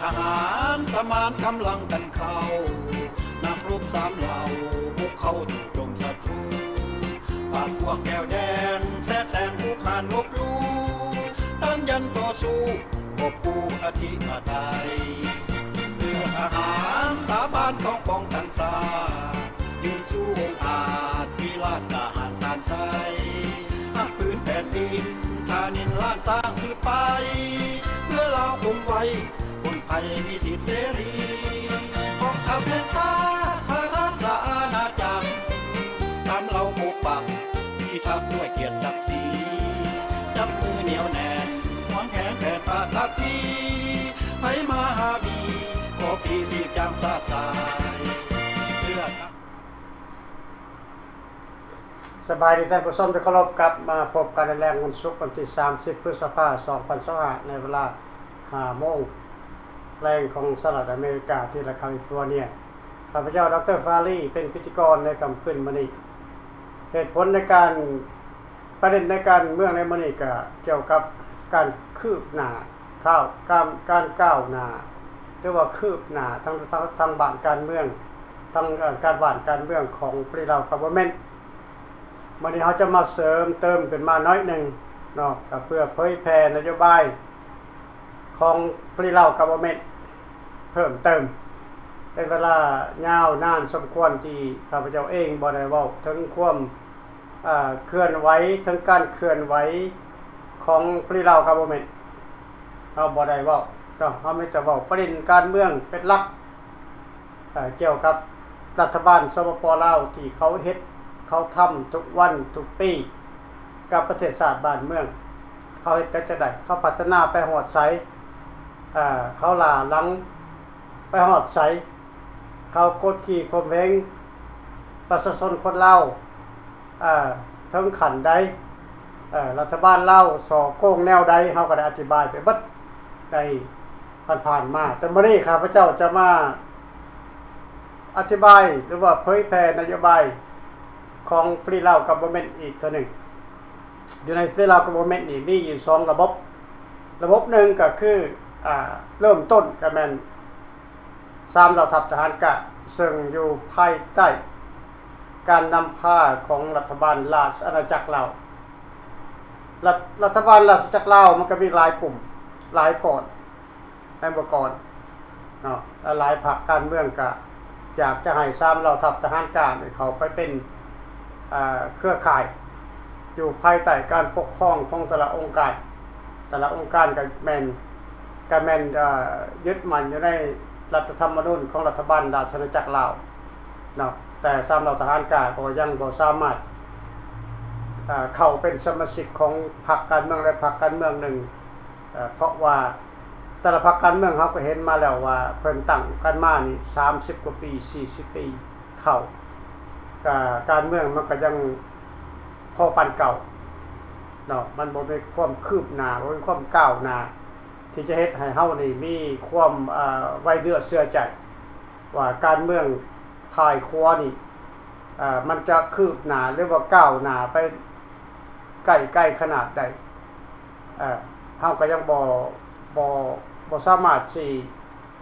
ທະຫານສະໝານກຳລັງກັນເຂົ້າ, ນັກຮົບສາມເຫຼົ່າບຸກເຂົ້າໂຈມສັດຕູ. ປາບພວກແກວແດງແຊດແຊງບຸກຫານລົບຫຼູ່, ຕ້ານຢັນຕໍ່ສູ້ ກົບກູ້ອະທິປະໄຕ. ເພື່ອທະຫານສາບານຕ້ອງປ້ອງກັນຊາດ, ຢືນສູ້ອົງອາດ ວິລາດກ້າຫານຊານໄຊ. ຮັກພື້ນແຜ່ນດິນ ທານິນລ້ານຊ້າງສືບໄປ, ເພື່ອລາວຄົງໄວ້ ຄົນໄທມີສິດເສລີ. ກອງທັບແຫ່ງຊາດ ພະລາຊາອານາຈັກ ສາມເຫຼົ່າປົກປັກ ພິທັກດ້ວຍກຽດສັກສີ. ຈັບມືໜຽວແໜ້ນ ຫວງແຂນແຜນປະທັບພີ, ໃຜມາຫາບີ ຂໍພີສີບຢ່າງຊາດຊາຍ. ເພື່ອ ສະບາຍດີທ່ານຜູ້ຊົມທີ່ເຄົາລົບ, ກັບມາພົບກັນໃນແລງວັນສຸກ ວັນທີສາມສິບ ພຶດສະພາ ສອງພັນຊາວຫ້າ ໃນເວລາ ຫ້າໂມງແລງຂອງສະຫະລັດອາເມລິກາ ທີ່ລັດຄາລິຟໍເນຍ. ຂ້າພະເຈົ້າ ດອກເຕີ ຟາຣີ ເປັນພິທີກອນໃນຄ່ຳຄືນມື້ນີ້. ເຫດຜົນໃນການ ປະເດັນໃນການເມືອງໃນມື້ນີ້ກໍກ່ຽວກັບການຄືບໜ້າ ຂ່າວການ ການກ້າວໜ້າ ຫຼືວ່າຄືບໜ້າທາງ ທາງ ທາງບ້ານການເມືອງ ທາງ ເອີ ການບ້ານການເມືອງຂອງ Free Lao Government. ມື້ນີ້ເຮົາຈະມາເສີມເຕີມຂຶ້ນມາໜ້ອຍໜຶ່ງເນາະ ກໍເພື່ອເຜີຍແຜ່ນະໂຍບາຍຂອງ Free Lao Government ເພີ່ມເຕີມ. ເປັນເວລາຍາວນານສົມຄວນທີ່ຂ້າພະເຈົ້າເອງບໍ່ໄດ້ເວົ້າເຖິງຄວາມ ເອີ ເຄື່ອນໄຫວ ເຖິງການເຄື່ອນໄຫວຂອງ Free Lao Government ເຮົາບໍ່ໄດ້ເວົ້າເນາະ, ເຮົາມີແຕ່ເວົ້າປະເດັນການເມືອງເປັນຫຼັກ ເອີ ກ່ຽວກັບລັດຖະບານ ສປປ ລາວ ທີ່ເຂົາເຮັດ ເຂົາທຳທຸກວັນທຸກປີກັບປະເທດຊາດບ້ານເມືອງ. ເຂົາເຮັດໄປຈັ່ງໃດ? ເຂົາພັດທະນາໄປຮອດໃສ? ເອີ ເຂົາຫຼ້າຫຼັງໄປຮອດໃສ? ເຂົາກົດຂີ່ຂົ່ມເຫງປະຊາຊົນຄົນລາວ ເອີ ເຖິງຂັ້ນໃດ? ເອີ ລັດຖະບານລາວສໍ້ໂກງແນວໃດ? ເຮົາກໍໄດ້ອະທິບາຍໄປເບິດໃນຜ່ານໆມາ, ແຕ່ມື້ນີ້ຂ້າພະເຈົ້າຈະມາອະທິບາຍ ຫຼືວ່າເຜີຍແຜ່ນະໂຍບາຍຂອງ Free Lao Government ອີກເທື່ອໜຶ່ງ. ຢູ່ໃນ Free Lao Government ນີ້ມີຢູ່ສອງລະບົບ, ລະບົບໜຶ່ງກໍຄື ອາ ເລີ່ມຕົ້ນກໍແມ່ນ ສາມເຫຼົ່າທັບທະຫານກ້າ ເຊິ່ງຢູ່ພາຍໃຕ້ການນຳພາຂອງລັດຖະບານລາຊະອານາຈັກລາວ. ລັດ ລັດຖະບານລາຊະອານາຈັກລາວມັນກໍມີຫຼາຍກຸ່ມ ຫຼາຍກ້ອນ ໃນເມື່ອກ່ອນເນາະ, ແລະ ຫຼາຍພັກການເມືອງກໍຢາກຈະໃຫ້ສາມເຫຼົ່າທັບທະຫານກ້ານີ້ເຂົ້າໄປເປັນ ເອີ ເຄືອຂ່າຍ ຢູ່ພາຍໃຕ້ການປົກຄອງຂອງແຕ່ລະອົງການ, ແຕ່ລະອົງການກໍແມ່ນ ກໍແມ່ນ ເອີ ຍຶດໝັ້ນຢູ່ໃນລັດຖະທຳມະນູນຂອງລັດຖະບານລາຊະອານາຈັກລາວເນາະ, ແຕ່ສາມເຫຼົ່າທະຫານກ້າກໍຍັງບໍ່ສາມາດ ເອີ ເຂົ້າເປັນສະມາຊິກຂອງພັກການເມືອງໃດພັກການເມືອງໜຶ່ງ, ເອີ ເພາະວ່າແຕ່ລະພັກການເມືອງເຮົາກໍເຫັນມາແລ້ວວ່າເພິ່ນຕັ້ງກັນມານີ້ສາມສິບກວ່າປີ ສີ່ສິບປີ ເຂົ້າ ກະ ການເມືອງມັນກໍຍັງພໍປານເກົ່າເນາະ, ມັນບໍ່ມີຄວາມຄືບໜ້າ ບໍ່ມີຄວາມກ້າວໜ້າ ທີ່ຈະເຮັດໃຫ້ເຮົານີ້ມີຄວາມ ເອີ ໄວ້ເນື້ອເຊື່ອໃຈວ່າການເມືອງທ້າຍຂວານີ້ ເອີ ມັນຈະຄືບໜ້າ ຫຼືວ່າກ້າວໜ້າໄປໄກໆຂະໜາດໃດ. ເອີ ເຮົາກໍຍັງບໍ່ ບໍ່ ບໍ່ສາມາດຊິ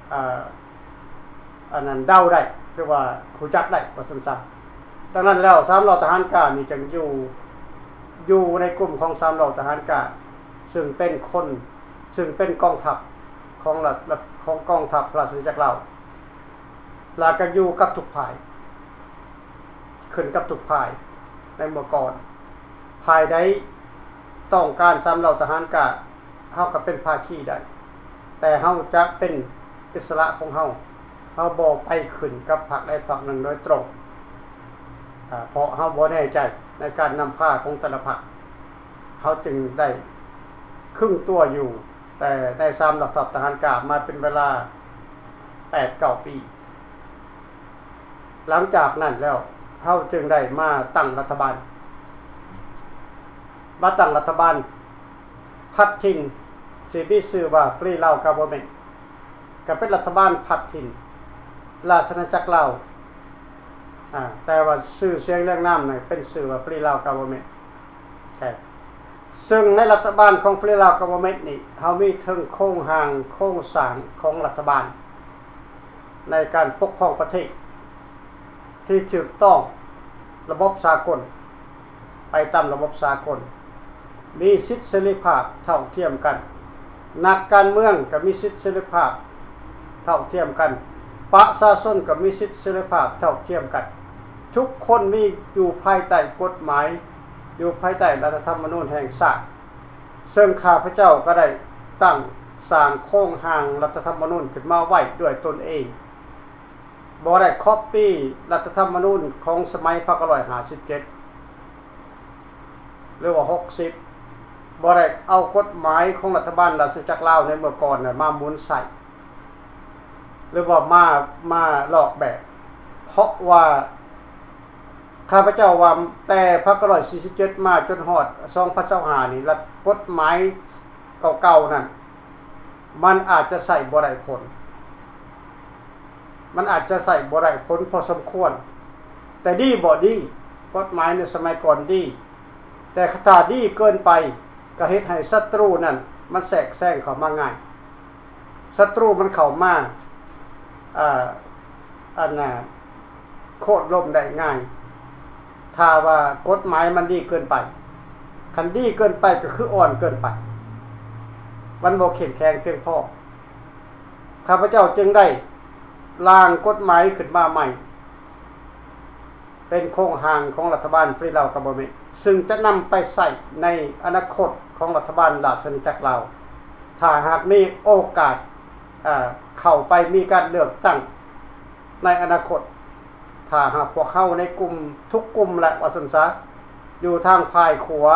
ເອີ ອັນນັ້ນເດົາໄດ້ ຫຼືວ່າຮູ້ຈັກໄດ້ວ່າຊັ້ນຊະ. ດັ່ງນັ້ນແລ້ວ ສາມເຫຼົ່າທະຫານກ້ານີ້ຈຶ່ງຢູ່ ຢູ່ໃນກຸ່ມຂອງສາມເຫຼົ່າທະຫານກ້າ ຊຶ່ງເປັນຄົນ ຊຶ່ງເປັນກອງທັບຂອງລັດ ລັດ ຂອງກອງທັບລາຊະອານາຈັກລາວ ແລ້ວກໍຢູ່ກັບທຸກຝ່າຍ ຂຶ້ນກັບທຸກຝ່າຍໃນເມື່ອກ່ອນ. ຝ່າຍໃດຕ້ອງການສາມເຫຼົ່າທະຫານກ້າ ເຮົາກໍເປັນພາຄີໄດ້, ແຕ່ເຮົາຈະເປັນອິດສະຫຼະຂອງເຮົາ, ເຮົາບໍ່ໄປຂຶ້ນກັບພັກໃດພັກໜຶ່ງໂດຍຕົງ, ເພາະເຮົາບໍ່ແນ່ໃຈໃນການນຳພາຂອງແຕ່ລະພັກ, ເຮົາຈຶ່ງໄດ້ຄຶງຕົວຢູ່ແຕ່ໃນສາມເຫຼົ່າທັບທະຫານກ້າມາເປັນເວລາແປດເກົ້າປີ. ຫຼັງຈາກນັ້ນແລ້ວ ເຮົາຈຶ່ງໄດ້ມາຕັ້ງລັດຖະບານ, ມາຕັ້ງລັດຖະບານພັດຖິ່ນ ທີ່ມີຊື່ວ່າ Free Lao Government ກໍເປັນລັດຖະບານພັດຖິ່ນລາຊະອານາຈັກລາວ, ອາ ແຕ່ວ່າຊື່ສຽງລຽງນາມນັ້ນເປັນຊື່ວ່າ Free Lao Government. ແຕ່ ເຊິ່ງໃນລັດຖະບານຂອງ Free Lao Government ນີ້ ເຮົາມີເຖິງໂຄງຮ່າງໂຄງສ້າງຂອງລັດຖະບານ ໃນການປົກຄອງປະເທດທີ່ຖືກຕ້ອງລະບົບສາກົນ ໄປຕາມລະບົບສາກົນ, ມີສິດເສລີພາບເທົ່າທຽມກັນ, ນັກການເມືອງກໍມີສິດເສລີພາບເທົ່າທຽມກັນ, ປະຊາຊົນກໍມີສິດເສລີພາບເທົ່າທຽມກັນ, ທຸກຄົນມີຢູ່ພາຍໃຕ້ກົດໝາຍ, ຢູ່ພາຍໃຕ້ລັດຖະທຳມະນູນແຫ່ງຊາດ. ເຊິ່ງຂ້າພະເຈົ້າກໍໄດ້ຕັ້ງສ້າງໂຄງຮ່າງລັດຖະທຳມະນູນຂຶ້ນມາໄວ້ດ້ວຍຕົນເອງ, ບໍ່ໄດ້ກັອບປີ້ລັດຖະທຳມະນູນຂອງສະໄໝພັນເກົ້າຮ້ອຍຫ້າສິບເຈັດ ຫຼືວ່າຫົກສິບ, ບໍ່ໄດ້ເອົາກົດໝາຍຂອງລັດຖະບານລາຊະອານາຈັກລາວໃນເມື່ອກ່ອນນະມາໝູນໃຊ້ ຫຼືວ່າມາ ມາລອກແບບ, ເພາະວ່າຂ້າພະເຈົ້າວ່າ ແຕ່ພັນເກົ້າຮ້ອຍສີ່ສິບເຈັດມາຈົນຮອດສອງພັນຊາວຫ້ານີ້ ລະກົດໝາຍເກົ່າໆນັ້ນ ມັນອາດຈະໃຊ້ບໍ່ໄດ້ຜົນ, ມັນອາດຈະໃຊ້ບໍ່ໄດ້ຜົນພໍສົມຄວນ. ແຕ່ດີບໍ່ດີ, ກົດໝາຍໃນສະໄໝກ່ອນດີ, ແຕ່ຖ້າດີເກີນໄປ ກໍເຮັດໃຫ້ສັດຕູນັ້ນມັນແຊກແຊງເຂົ້າມາງ່າຍ. ສັດຕູມັນເຂົ້າມາ ເອີ ອັນນ່າ ໂຄ່ນລົ້ມໄດ້ງ່າຍ ຖ້າວ່າກົດໝາຍມັນດີເກີນໄປ. ຄັນດີເກີນໄປກໍຄືອ່ອນເກີນໄປ, ມັນບໍ່ເຂັ້ມແຂງພຽງພໍ. ຂ້າພະເຈົ້າຈຶ່ງໄດ້ຮ່າງກົດໝາຍຂຶ້ນມາໃໝ່ ເປັນໂຄງຮ່າງຂອງລັດຖະບານ Free Lao Government ຊຶ່ງຈະນຳໄປໃຊ້ໃນອະນາຄົດຂອງລັດຖະບານລາຊະອານາຈັກລາວ ຖ້າຫາກມີໂອກາດ ເອີ ເຂົ້າໄປມີການເລືອກຕັ້ງໃນອະນາຄົດ. ຖ້າຫາກພວກເຮົາໃນກຸ່ມ ທຸກກຸ່ມແຫຼະວ່າຊັ້ນຊະ ຢູ່ທາງຝ່າຍຂວາ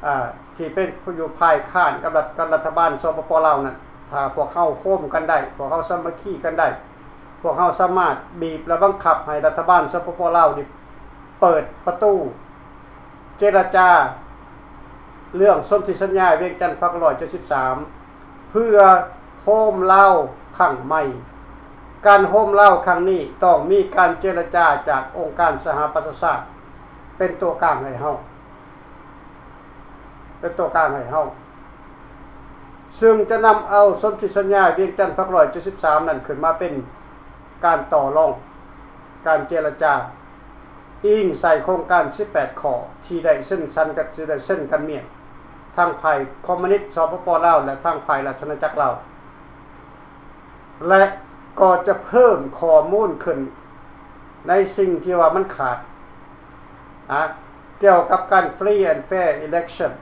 ເອີ ທີ່ເປັນຢູ່ຝ່າຍຄ້ານກັບລັດ ກັບລັດຖະບານ ສປປ ລາວນັ້ນ, ຖ້າພວກເຮົາໂຮມກັນໄດ້, ພວກເຮົາສາມັກຄີກັນໄດ້, ພວກເຮົາສາມາດບີບ ແລະ ບັງຄັບໃຫ້ລັດຖະບານ ສປປ ລາວນີ້ເປີດປະຕູເຈລະຈາເລື່ອງສົນທິສັນຍາວຽງຈັນພັນເກົ້າຮ້ອຍເຈັດສິບສາມ ເພື່ອໂຮມລາວຄັ້ງໃໝ່. ການໂຮມລາວຄັ້ງນີ້ຕ້ອງມີການເຈລະຈາຈາກອົງການສະຫະປະຊາຊາດເປັນຕົວກາງໃຫ້ເຮົາ. ເປັນຕົວກາງໃຫ້ເຮົາ, ຊຶ່ງຈະນຳເອົາສົນທິສັນຍາວຽງຈັນພັນເກົ້າຮ້ອຍເຈັດສິບສາມນັ້ນຂຶ້ນມາເປັນການຕໍ່ລອງ, ການເຈລະຈາ, ອີງໃສ່ໂຄງການສິບແປດຂໍ້ທີ່ໄດ້ເຊັນສັນກັນ, ທີ່ໄດ້ເຊັນກັນມ້ຽນ ທັງຝ່າຍຄອມມູນິດ ສປປ ລາວ ແລະ ທັງຝ່າຍລາຊະອານາຈັກລາວ. ແລະ ກໍຈະເພີ່ມຂໍ້ມູນຂຶ້ນໃນສິ່ງທີ່ວ່າມັນຂາດນະ ກ່ຽວກັບການ Free and Fair Election.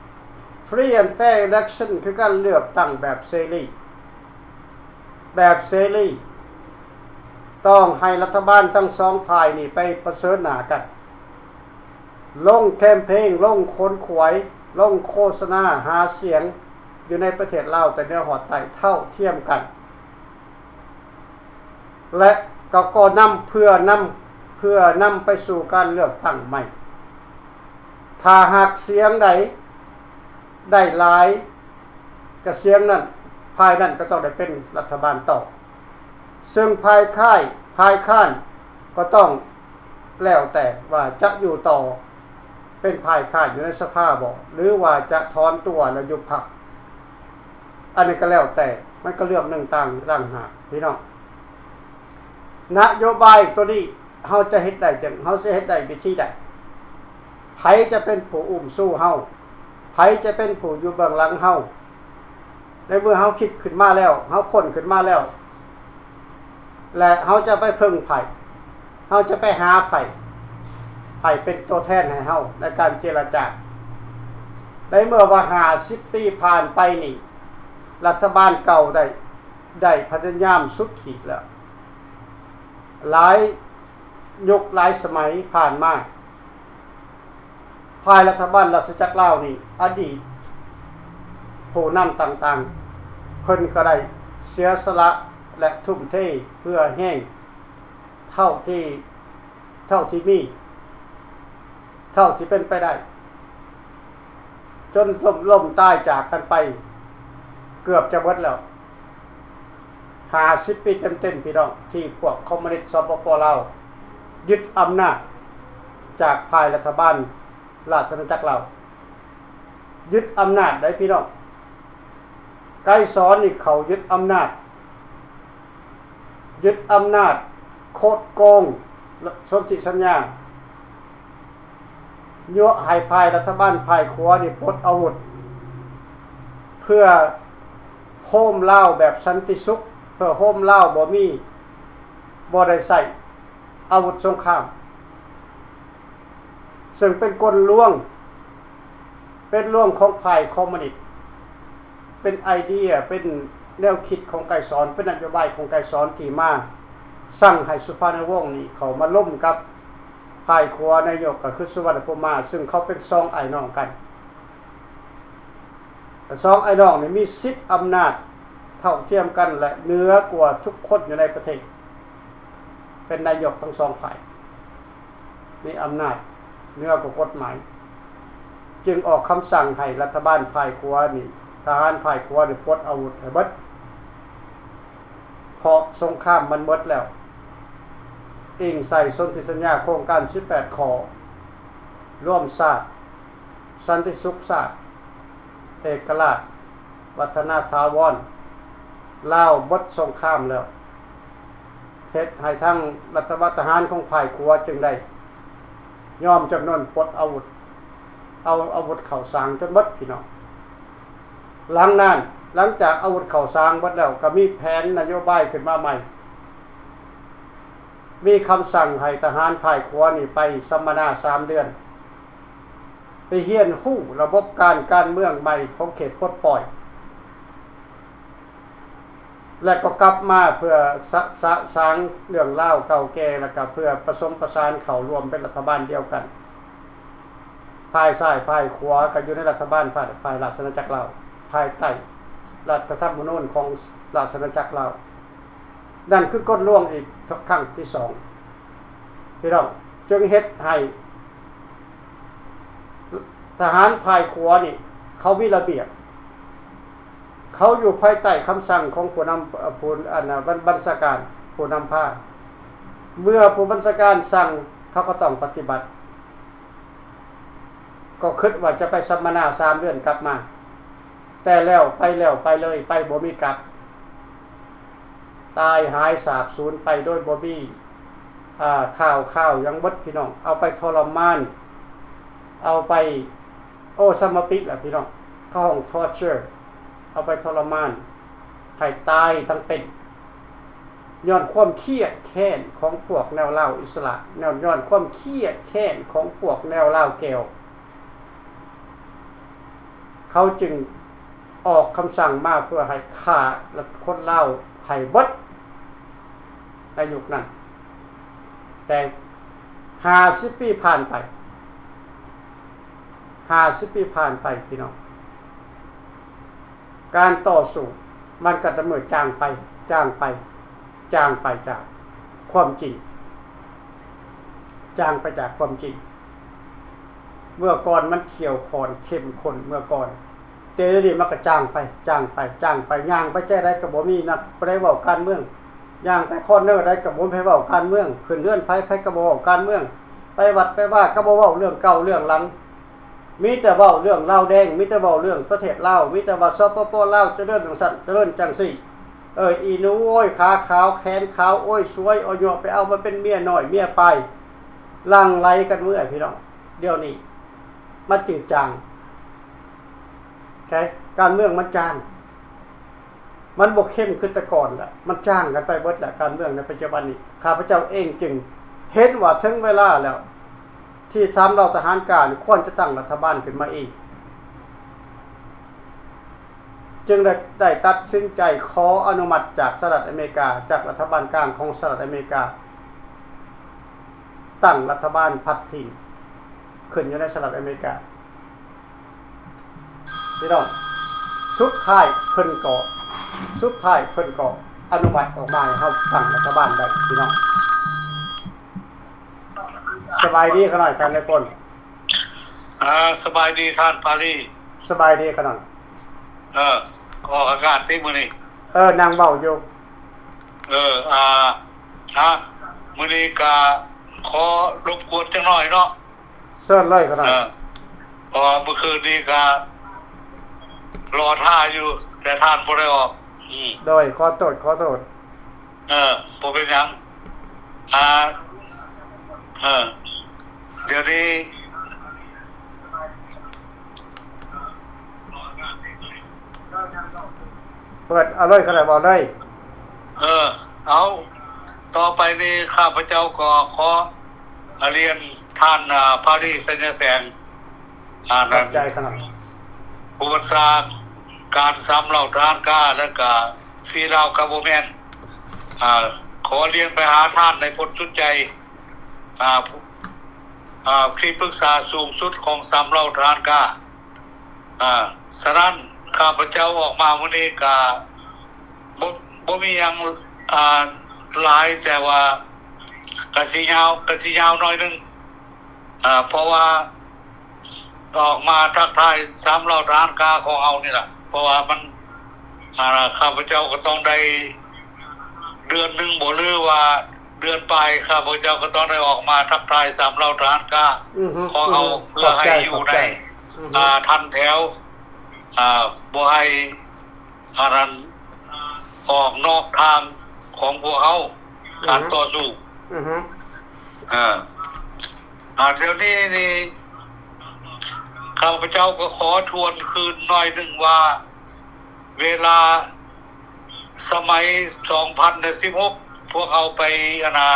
Free and Fair Election ຄືການເລືອກຕັ້ງແບບເສລີ, ແບບເສລີ. ຕ້ອງໃຫ້ລັດຖະບານທັງສອງຝ່າຍນີ້ໄປປະເຊີນໜ້າກັນ, ລົງແຄມເພງ, ລົງຂົນຂວາຍ, ລົງໂຄສະນາຫາສຽງຢູ່ໃນປະເທດລາວແຕ່ເໜືອຮອດໃຕ້ເທົ່າທຽມກັນ. ແລະ ກໍ ກໍນຳ ເພື່ອນຳ ເພື່ອນຳໄປສູ່ການເລືອກຕັ້ງໃໝ່. ຖ້າຫາກສຽງໃດໄດ້ຫຼາຍກວ່າສຽງນັ້ນ, ຝ່າຍນັ້ນກໍຕ້ອງໄດ້ເປັນລັດຖະບານຕໍ່, ເຊິ່ງຝ່າຍຄ້າຍ ຝ່າຍຄ້ານກໍຕ້ອງ ແລ້ວແຕ່ວ່າຈະຢູ່ຕໍ່ເປັນຝ່າຍຄ້ານຢູ່ໃນສະພາບໍ່ ຫຼືວ່າຈະຖອນຕົວແລ້ວຍຸບພັກ, ອັນນີ້ກໍແລ້ວແຕ່, ມັນກໍເລື່ອງໜຶ່ງຕ່າງ ຕ່າງຫາກພີ່ນ້ອງ. ນະໂຍບາຍໂຕນີ້ເຮົາຈະເຮັດໄດ້ຈັ່ງ, ເຮົາຈະເຮັດໄດ້ວິທີໃດ? ໃຜຈະເປັນຜູ້ອຸ້ມຊູເຮົາ? ໃຜຈະເປັນຜູ້ຢູ່ເບື້ອງຫຼັງເຮົາ? ໃນເມື່ອເຮົາຄິດຂຶ້ນມາແລ້ວ, ເຮົາຄົ້ນຂຶ້ນມາແລ້ວ, ແລະ ເຮົາຈະໄປເພິ່ງໃຜ? ເຮົາຈະໄປຫາໃຜ? ໃຜເປັນຕົວແທນໃຫ້ເຮົາໃນການເຈລະຈາ? ໃນເມື່ອວ່າຫ້າສິບປີຜ່ານໄປນີ້, ລັດຖະບານເກົ່າໄດ້ ໄດ້ພະຍາຍາມສຸດຂີດແລ້ວ. ຫຼາຍຍຸກຫຼາຍສະໄໝຜ່ານມາ, ຝ່າຍລັດຖະບານລາຊະອານາຈັກລາວນີ້, ອະດີດຜູ້ນຳຕ່າງໆ ເພິ່ນກໍໄດ້ເສຍສະຫຼະ ແລະ ທຸ່ມເທເຫື່ອແຮງເທົ່າທີ່ ເທົ່າທີ່ມີ, ເທົ່າທີ່ເປັນໄປໄດ້, ຈົນລົ້ມ ລົ້ມຕາຍຈາກກັນໄປເກືອບຈະໝົດແລ້ວ. ຫ້າສິບປີເຕັມໆ ພີ່ນ້ອງ, ທີ່ພວກຄອມມູນິດ ສປປ ລາວ ຍຶດອຳນາດຈາກຝ່າຍລັດຖະບານລາຊະອານາຈັກລາວ. ຍຶດອຳນາດໄດ໋ພີ່ນ້ອງ. ໄກສອນນີ້ເຂົາຍຶດອຳນາດ, ຍຶດອຳນາດ, ໂຄດໂກງສົນທິສັນຍາ, ຍົວະໃຫ້ຝ່າຍລັດຖະບານຝ່າຍຂວານີ້ປົດອາວຸດ ເພື່ອໂຮມລາວແບບສັນຕິສຸກ, ເພື່ອໂຮມລາວບໍ່ມີ, ບໍ່ໄດ້ໃຊ້ອາວຸດສົງຄາມ. ເຊິ່ງເປັນກົນລວງ, ເປັນລວງຂອງຝ່າຍຄອມມູນິດ, ເປັນໄອເດຍ, ເປັນແນວຄິດຂອງໄກສອນ, ເປັນນະໂຍບາຍຂອງໄກສອນທີ່ມາສັ່ງໃຫ້ສຸພານຸວົງນີ້ເຂົ້າມາລົມກັບຝ່າຍຂວານາຍົກ ກໍຄືສຸວັນນະພູມມາ, ເຊິ່ງເຂົາເປັນສອງອ້າຍນ້ອງກັນ. ສອງອ້າຍນ້ອງນີ້ມີສິດອຳນາດເທົ່າທຽມກັນ ແລະ ເໜືອກວ່າທຸກຄົນຢູ່ໃນປະເທດ, ເປັນນາຍົກທັງສອງຝ່າຍ, ມີອຳນາດເໜືອກວ່າກົດໝາຍ, ຈຶ່ງອອກຄຳສັ່ງໃຫ້ລັດຖະບານຝ່າຍຂວານີ້, ທະຫານຝ່າຍຂວານີ້ປົດອາວຸດໃຫ້ເບິດ, ເພາະສົງຄາມມັນໝົດແລ້ວ. ອີງໃສ່ສົນທິສັນຍາໂຄງການສິບແປດຂໍ້, ລວມຊາດ, ສັນຕິສຸກຊາດ, ເອກະລາດ, ວັດທະນາຖາວອນ, ລາວເບິດສົງຄາມແລ້ວ, ເຮັດໃຫ້ທາງລັດຖະບານທະຫານຂອງຝ່າຍຂວາຈຶ່ງໄດ້ຍອມຈຳນົນປົດອາວຸດ, ເອົາອາວຸດເຂົ້າສາງຈົນເບິດ, ພີ່ນ້ອງ. ຫຼັງນັ້ນ, ຫຼັງຈາກອາວຸດເຂົ້າສາງເບິດແລ້ວ, ກໍມີແຜນນະໂຍບາຍຂຶ້ນມາໃໝ່, ມີຄຳສັ່ງໃຫ້ທະຫານຝ່າຍຂວານີ້ໄປສຳມະນາສາມເດືອນ, ໄປຮຽນຮູ້ລະບົບການ ການເມືອງໃໝ່ຂອງເຂດປົດປ່ອຍ, ແລະ ກໍກັບມາເພື່ອສະ ສະ ສາງເລື່ອງລາວເກົ່າແກ່ ແລະ ກໍເພື່ອປະສົມປະສານເຂົ້າຮ່ວມເປັນລັດຖະບານດຽວກັນ. ຝ່າຍຊ້າຍຝ່າຍຂວາກໍຢູ່ໃນລັດຖະບານ ພາຍ ພາຍລາຊະອານາຈັກລາວ, ພາຍໃຕ້ລັດຖະທຳມະນູນຂອງລາຊະອານາຈັກລາວ. ນັ້ນຄືກົນລວງອີກຄັ້ງທີສອງ, ພີ່ນ້ອງ, ຈຶ່ງເຮັດໃຫ້ທະຫານຝ່າຍຂວານີ້ເຂົາມີລະບຽບ, ເຂົາຢູ່ພາຍໃຕ້ຄຳສັ່ງຂອງຜູ້ນຳ, ຜູ້ ອັນນ່າ ບັນ ບັນຊາການ, ຜູ້ນຳພາ. ເມື່ອຜູ້ບັນຊາການສັ່ງ, ເຂົາກໍຕ້ອງປະຕິບັດ. ກໍຄິດວ່າຈະໄປສຳມະນາສາມເດືອນກັບມາ, ແຕ່ແລ້ວໄປແລ້ວໄປເລີຍ, ໄປບໍ່ມີກັບ, ຕາຍຫາຍສາບສູນໄປໂດຍບໍ່ມີ ອ່າ ຂ່າວຄາວຫຍັງເບິດ, ພີ່ນ້ອງ. ເອົາໄປທໍລະມານ, ເອົາໄປ ໂອ້ ສຳມະປິລະ, ພີ່ນ້ອງ, ເຂົາຮ້ອງ torture, ເອົາໄປທໍລະມານໃຫ້ຕາຍທັງເປັນ. ຍ້ອນຄວາມຄຽດແຄ້ນຂອງພວກແນວລາວອິດສະຫຼະ, ຍ້ອນ ຍ້ອນຄວາມຄຽດແຄ້ນຂອງພວກແນວລາວແກວ, ເຂົາຈຶ່ງອອກຄຳສັ່ງມາເພື່ອໃຫ້ຂ້າຄົນລາວໃຫ້ເບິດໃນຍຸກນັ້ນ. ແຕ່ຫ້າສິບປີຜ່ານໄປ, ຫ້າສິບປີຜ່ານໄປ, ພີ່ນ້ອງ, ການຕໍ່ສູ້ມັນກໍຈະເມີຈາງໄປ, ຈາງໄປ, ຈາງໄປຈາກຄວາມຈິງ, ຈາງໄປຈາກຄວາມຈິງ. ເມື່ອກ່ອນມັນຂ້ຽວຂ້ອນເຂັ້ມຂຸ້ນເມື່ອກ່ອນ, ແຕ່ດຽວນີ້ມັນກໍຈາງໄປ, ຈາງໄປ, ຈາງໄປ, ຍ່າງໄປແຈໃດກໍບໍ່ມີນັກ ຜູ້ໃດເວົ້າການເມືອງ, ຍ່າງໄປຄອນເນີໃດກໍບໍ່ມີໃຜເວົ້າການເມືອງ, ຂຶ້ນເຮືອນໃຜ ໃຜກໍບໍ່ເວົ້າການເມືອງ, ໄປວັດໄປວາກໍບໍ່ເວົ້າເລື່ອງເກົ່າເລື່ອງຫຼັງ. ມີແຕ່ເວົ້າເລື່ອງລາວແດງ, ມີແຕ່ເວົ້າເລື່ອງປະເທດລາວ, ມີແຕ່ວ່າ ສປປ ລາວ ຈະເລີນຈັ່ງຊັ້ນ ຈະເລີນຈັ່ງຊີ້. ເອີ ອີໜູ ໂອ້ຍ ຂາຂາວແຂນຂາວ, ໂອ້ຍ ສວຍ ເອົາຍົວະໄປເອົາມາເປັນເມຍນ້ອຍເມຍປາຍ, ຫຼັ່ງໄຫຼກັນເມືອ ພີ່ນ້ອງ. ດຽວນີ້ມັນຈຶ່ງຈາງ, ແຄ ການເມືອງມັນຈາງ. ມັນບໍ່ເຂັ້ມຄືແຕ່ກ່ອນລະ, ມັນຈາງກັນໄປເບິດລະ ການເມືອງໃນປັດຈຸບັນນີ້. ຂ້າພະເຈົ້າເອງຈຶ່ງເຫັນວ່າເຖິງເວລາແລ້ວ ທີ່ສາມເຫຼົ່າທະຫານກາງຄວນຈະຕັ້ງລັດຖະບານຂຶ້ນມາເອງ, ຈຶ່ງໄດ້ ໄດ້ຕັດສິນໃຈຂໍອະນຸມັດຈາກສະຫະລັດອາເມລິກາ, ຈາກລັດຖະບານກາງຂອງສະຫະລັດອາເມລິກາ, ຕັ້ງລັດຖະບານພັດທີມຂຶ້ນຢູ່ໃນສະຫະລັດອາເມລິກາ. ພີ່ນ້ອງ, ສຸດທ້າຍເພິ່ນກໍ ສຸດທ້າຍເພິ່ນກໍອະນຸມັດອອກມາໃຫ້ເຮົາຕັ້ງລັດຖະບານໄດ້, ພີ່ນ້ອງ. ສະບາຍດີຂະນ້ອຍ ທ່ານນາຍພົນ. ອ່າ ສະບາຍດີທ່ານປາລີ. ສະບາຍດີຂະນ້ອຍ. ເອີ ອອກອາກາດຕິມື້ນີ້? ເອີ ນັ່ງເວົ້າຢູ່. ເອີ ອ່າ ຮະ ມື້ນີ້ກະຂໍລົບກວນຈັກໜ້ອຍເນາະ. ເຊີນເລີຍກໍໄດ້. ເອີ ເພາະວ່າມື້ຄືນນີ້ກະ ລໍຖ້າຢູ່ ແຕ່ທ່ານບໍ່ໄດ້ອອກ. ອືມ ໂດຍ ຂໍໂທດ ຂໍໂທດ. ເອີ ບໍ່ເປັນຫຍັງ. ອ່າ ເອີ ດຽວນີ້ ເປີດເອົາເລີຍ ກໍໄດ້ ເວົ້າເລີຍ. ເອີ ເອົາ ຕໍ່ໄປນີ້ ຂ້າພະເຈົ້າກໍຂໍ ອ່າ ລຽນທ່ານ ອ່າ ພາຣີ ໄຊຍະແສງ ອ່າ ນັ້ນ ຂອບໃຈຂະໜາດ ຜູ້ບັນຊາການສາມເຫຼົ່າທະຫານກ້າ ແລະກະ Free Lao Government ອ່າ ຂໍລຽນໄປຫາທ່ານນາຍພົນ ສຸດໃຈ ອ່າ ອ່າ ທີ່ປຶກສາສູງສຸດຂອງສາມເຫຼົ່າທະຫານກ້າ. ອ່າ ສະນັ້ນ ຂ້າພະເຈົ້າອອກມາມື້ນີ້ກະບໍ່ ບໍ່ມີຫຍັງ ອ່າ ຫຼາຍ ແຕ່ວ່າກະຊິຍາວ ກະຊິຍາວໜ້ອຍໜຶ່ງ ອ່າ ເພາະວ່າອອກມາທັກທາຍສາມເຫຼົ່າທະຫານກ້າຂອງເຮົານີ້ລະ ເພາະວ່າມັນ ອ່າ ຂ້າພະເຈົ້າກໍຕ້ອງໄດ້ເດືອນໜຶ່ງບໍ ຫຼືວ່າເດືອນປາຍ ຂ້າພະເຈົ້າກໍຕ້ອງໄດ້ອອກມາທັກທາຍສາມເຫຼົ່າທະຫານກ້າ ອືຮຶ ຂອງເຮົາ ອືຮຶ ເພື່ອໃຫ້ຢູ່ໃນ ອືຮຶ ອ່າ ທັນແຖວ ອ່າ ບໍ່ໃຫ້ ອັນນັ້ນ ອອກນອກທາງຂອງພວກເຮົາ ການ ອືຮຶ ຕໍ່ສູ້ ອືຮຶ ເອີ ອ່າ ດຽວນີ້ນີ້ ຂ້າພະເຈົ້າກໍຂໍທວນຄືນໜ້ອຍໜຶ່ງວ່າ ເວລາສະໄໝສອງພັນສິບຫົກ ພວກເຮົາໄປ ອັນນ່າ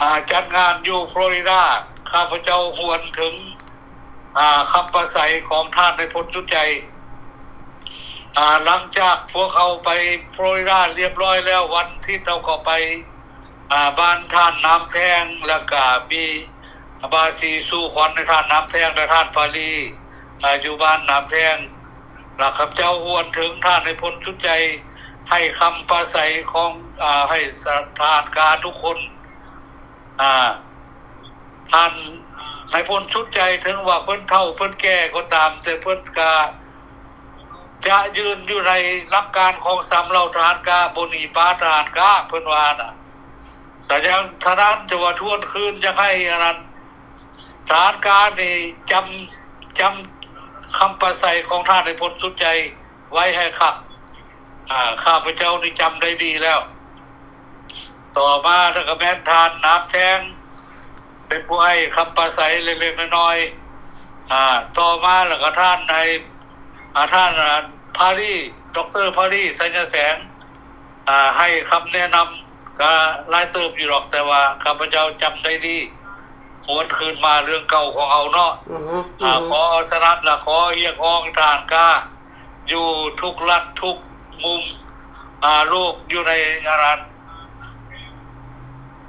ອ່າ ຈັດງານຢູ່ຟລໍຣິດາ ຂ້າພະເຈົ້າຫວນເຖິງ ອ່າ ຄຳປາໄສຂອງທ່ານນາຍພົນ ສຸດໃຈ. ອ່າ ຫຼັງຈາກພວກເຮົາໄປຟລໍຣິດາລຽບຮ້ອຍແລ້ວ ວັນອາທິດເຮົາກໍໄປ ອ່າ ບ້ານທ່ານນາມແພງ ແລ້ວກະມີບາສີສູ່ຂວັນໃຫ້ທ່ານນາມແພງ ແລະ ທ່ານພາຣີ ອ່າ ຢູ່ບ້ານນາມແພງ. ແລ້ວຂ້າພະເຈົ້າຫວນເຖິງທ່ານນາຍພົນ ສຸດໃຈ ໃຫ້ຄຳປາໄສຂອງ ອ່າ ໃຫ້ສະ ທະຫານກ້າທຸກຄົນ ອ່າ ທ່ານນາຍພົນ ສຸດໃຈ ເຖິງວ່າເພິ່ນເຖົ້າເພິ່ນແກ່ກໍຕາມ ແຕ່ເພິ່ນກະຈະຢືນຢູ່ໃນຫຼັກການຂອງສາມເຫຼົ່າທະຫານກ້າ ບໍ່ໜີປາທະຫານກ້າ ເພິ່ນວ່ານະ. ສະນັ້ນ ສະນັ້ນ ຈະວ່າທວນຄືນ ຢາກໃຫ້ອັນນັ້ນ ທະຫານກ້ານີ້ຈຳ ຈຳຄຳປາໄສຂອງທ່ານນາຍພົນ ສຸດໃຈ ໄວ້ໃຫ້ຄັກ. ອ່າ ຂ້າພະເຈົ້ານີ້ຈຳໄດ້ດີແລ້ວ. ຕໍ່ມາລະກະແມ່ນທ່ານນາມແພງ ເປັນຜູ້ໃຫ້ຄຳປາໄສເລັກໆນ້ອຍໆ. ອ່າ ຕໍ່ມາລະກະທ່ານໃຫ້ ອ່າ ທ່ານ ອ່າ ພາຣີ ດອກເຕີ ພາຣີ ໄຊຍະແສງ ອ່າ ໃຫ້ຄຳແນະນຳ ກະຫຼາຍເຕີບຢູ່ດອກ ແຕ່ວ່າຂ້າພະເຈົ້າຈຳໄດ້ດີ ຫວນຄືນມາເລື່ອງເກົ່າຂອງເຮົາເນາະ. ອືຮຶ ອ່າ ອືຮຶ ຂໍສະນັ້ນລະ ຂໍຮຽກຮ້ອງທະຫານກ້າ ຢູ່ທຸກລັດທຸກມຸມ ອ່າ ໂລກ ຢູ່ໃນອັນນັ້ນ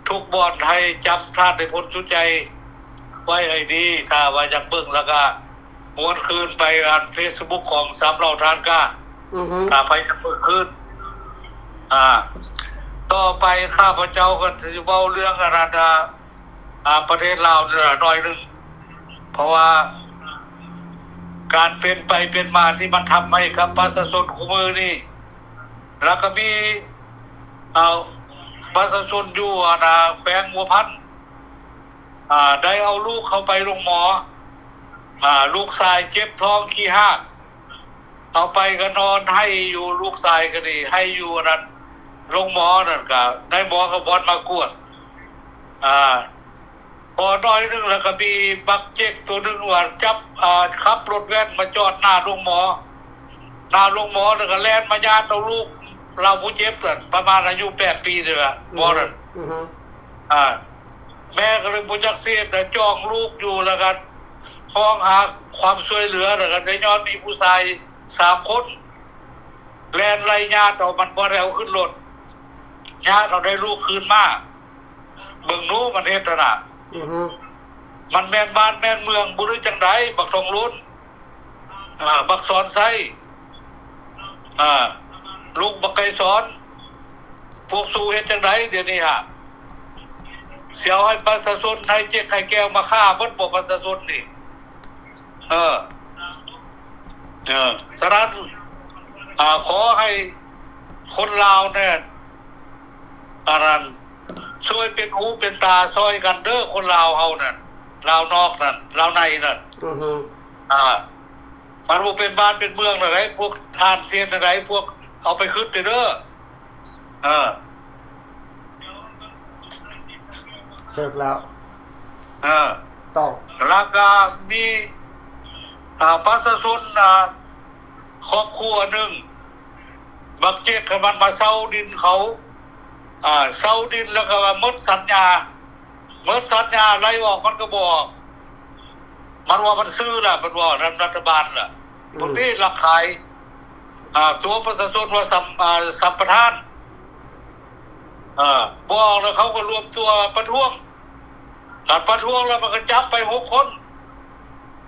ທຸກບ່ອນ ໃຫ້ຈຳທ່ານນາຍພົນ ສຸດໃຈ ໄວ້ໃຫ້ດີ. ຖ້າວ່າຢາກເບິ່ງລະກະ ຫວນຄືນໄປອັນເຟສບຸກຂອງສາມເຫຼົ່າທະຫານກ້າ ອືຮຶ ຖ້າໃຜຈະເປີດຄືນ. ອ່າ ຕໍ່ໄປຂ້າພະເຈົ້າກໍຊິເວົ້າເລື່ອງອັນນັ້ນ ອ່າ ອ່າ ປະເທດລາວນີ້ລະໜ້ອຍໜຶ່ງ ເພາະວ່າການເປັນໄປເປັນມາທີ່ມັນທຳໃຫ້ກັບປະຊາຊົນຄູ່ມື້ນີ້ ແລ້ວກໍມີ ອ່າ ປະຊາຊົນຢູ່ອັນນ່າ ແຂວງຫົວພັນ ອ່າ ໄດ້ເອົາລູກເຂົ້າໄປໂຮງໝໍ ອ່າ ລູກຊາຍເຈັບທ້ອງຂີ້ຮາກ ເອົາໄປກໍນອນໄຫ້ຢູ່ ລູກຊາຍກໍດີ ໄຫ້ຢູ່ອັນນັ້ນ ໂຮງໝໍນັ້ນ ກໍນາຍໝໍກໍບໍ່ທັນມາກວດ. ອ່າ ພໍໜ້ອຍໜຶ່ງແລ້ວກໍມີບັກເຈັກໂຕໜຶ່ງວ່າຈັບ ອ່າ ຂັບລົດແວ່ນມາຈອດໜ້າໂຮງໝໍ ໜ້າໂຮງໝໍ ແລ້ວກໍແລ່ນມາຍາດເອົາລູກລາວຜູ້ເຈັບນັ້ນ ປະມານອາຍຸແປດປີນີ້ແຫຼະ ໝໍນັ້ນ. ອືຮຶ ອ່າ ແມ່ກໍເລີຍບໍ່ຈັກຊິເຮັດ ຈ້ອງລູກຢູ່ ແລ້ວກໍຮ້ອງຫາຄວາມຊ່ວຍເຫຼືອ ແລ້ວກໍໄດ້ຍ້ອນມີຜູ້ຊາຍສາມຄົນ ແລ່ນໄລ່ຍາດເອົາ ມັນບໍ່ໄດ້ເອົາຂຶ້ນລົດ ຍາດເອົາໄດ້ລູກຄືນມາ. ເບິ່ງດູມັນເຮັດຫັ້ນນະ. ອືຮຶ ມັນແມ່ນບ້ານແມ່ນເມືອງບໍ່ ຫຼືຈັ່ງໃດ ບັກທອງລຸນ ອ່າ ບັກສອນໄຊ ອ່າ ລູກບັກໄກສອນ ພວກສູເຮັດຈັ່ງໃດດຽວນີ້ຫະ? ຊິເອົາໃຫ້ປະຊາຊົນໃຫ້ເຈັກໃຫ້ແກວມາຂ້າເບິດບໍ່ ປະຊາຊົນນີ້? ເອີ ເອີ ສະນັ້ນ ອ່າ ຂໍໃຫ້ຄົນລາວແນ່ ອັນນັ້ນ ຊ່ວຍເປັນຫູເປັນຕາຊ່ອຍກັນເດີ ຄົນລາວເຮົານັ້ນ ລາວນອກນັ້ນ ລາວໃນນັ້ນ. ອືຮຶ ອ່າ ມັນບໍ່ເປັນບ້ານເປັນເມືອງແນວໃດ ພວກທ່ານຊິເຮັດແນວໃດ ພວກເອົາໄປຄຶດເດີ. ເອີ ຖືກແລ້ວ ເອີ ຕ້ອງ ແລ້ວກໍມີ ອ່າ ປະຊາຊົນ ອ່າ ຄອບຄົວໜຶ່ງ ບັກເຈັກ ມັນມາເຊົ່າດິນເຂົາ ອ່າ ເຊົ່າດິນແລ້ວກໍວ່າໝົດສັນຍາ ໝົດສັນຍາ ໄລ່ອອກມັນກໍບໍ່ອອກ ມັນວ່າມັນຊື້ລະ ມັນວ່ານຳລັດຖະບານລະ ອືມ ບາງທີລັກຂາຍ ອ່າ ຕົວປະຊາຊົນວ່າສຳ ອ່າ ສຳປະທານ ເອີ ບໍ່ອອກແລ້ວເຂົາກໍລວມຕົວປະທ້ວງ ຄັນປະທ້ວງແລ້ວມັນກໍຈັບໄປຫົກຄົນ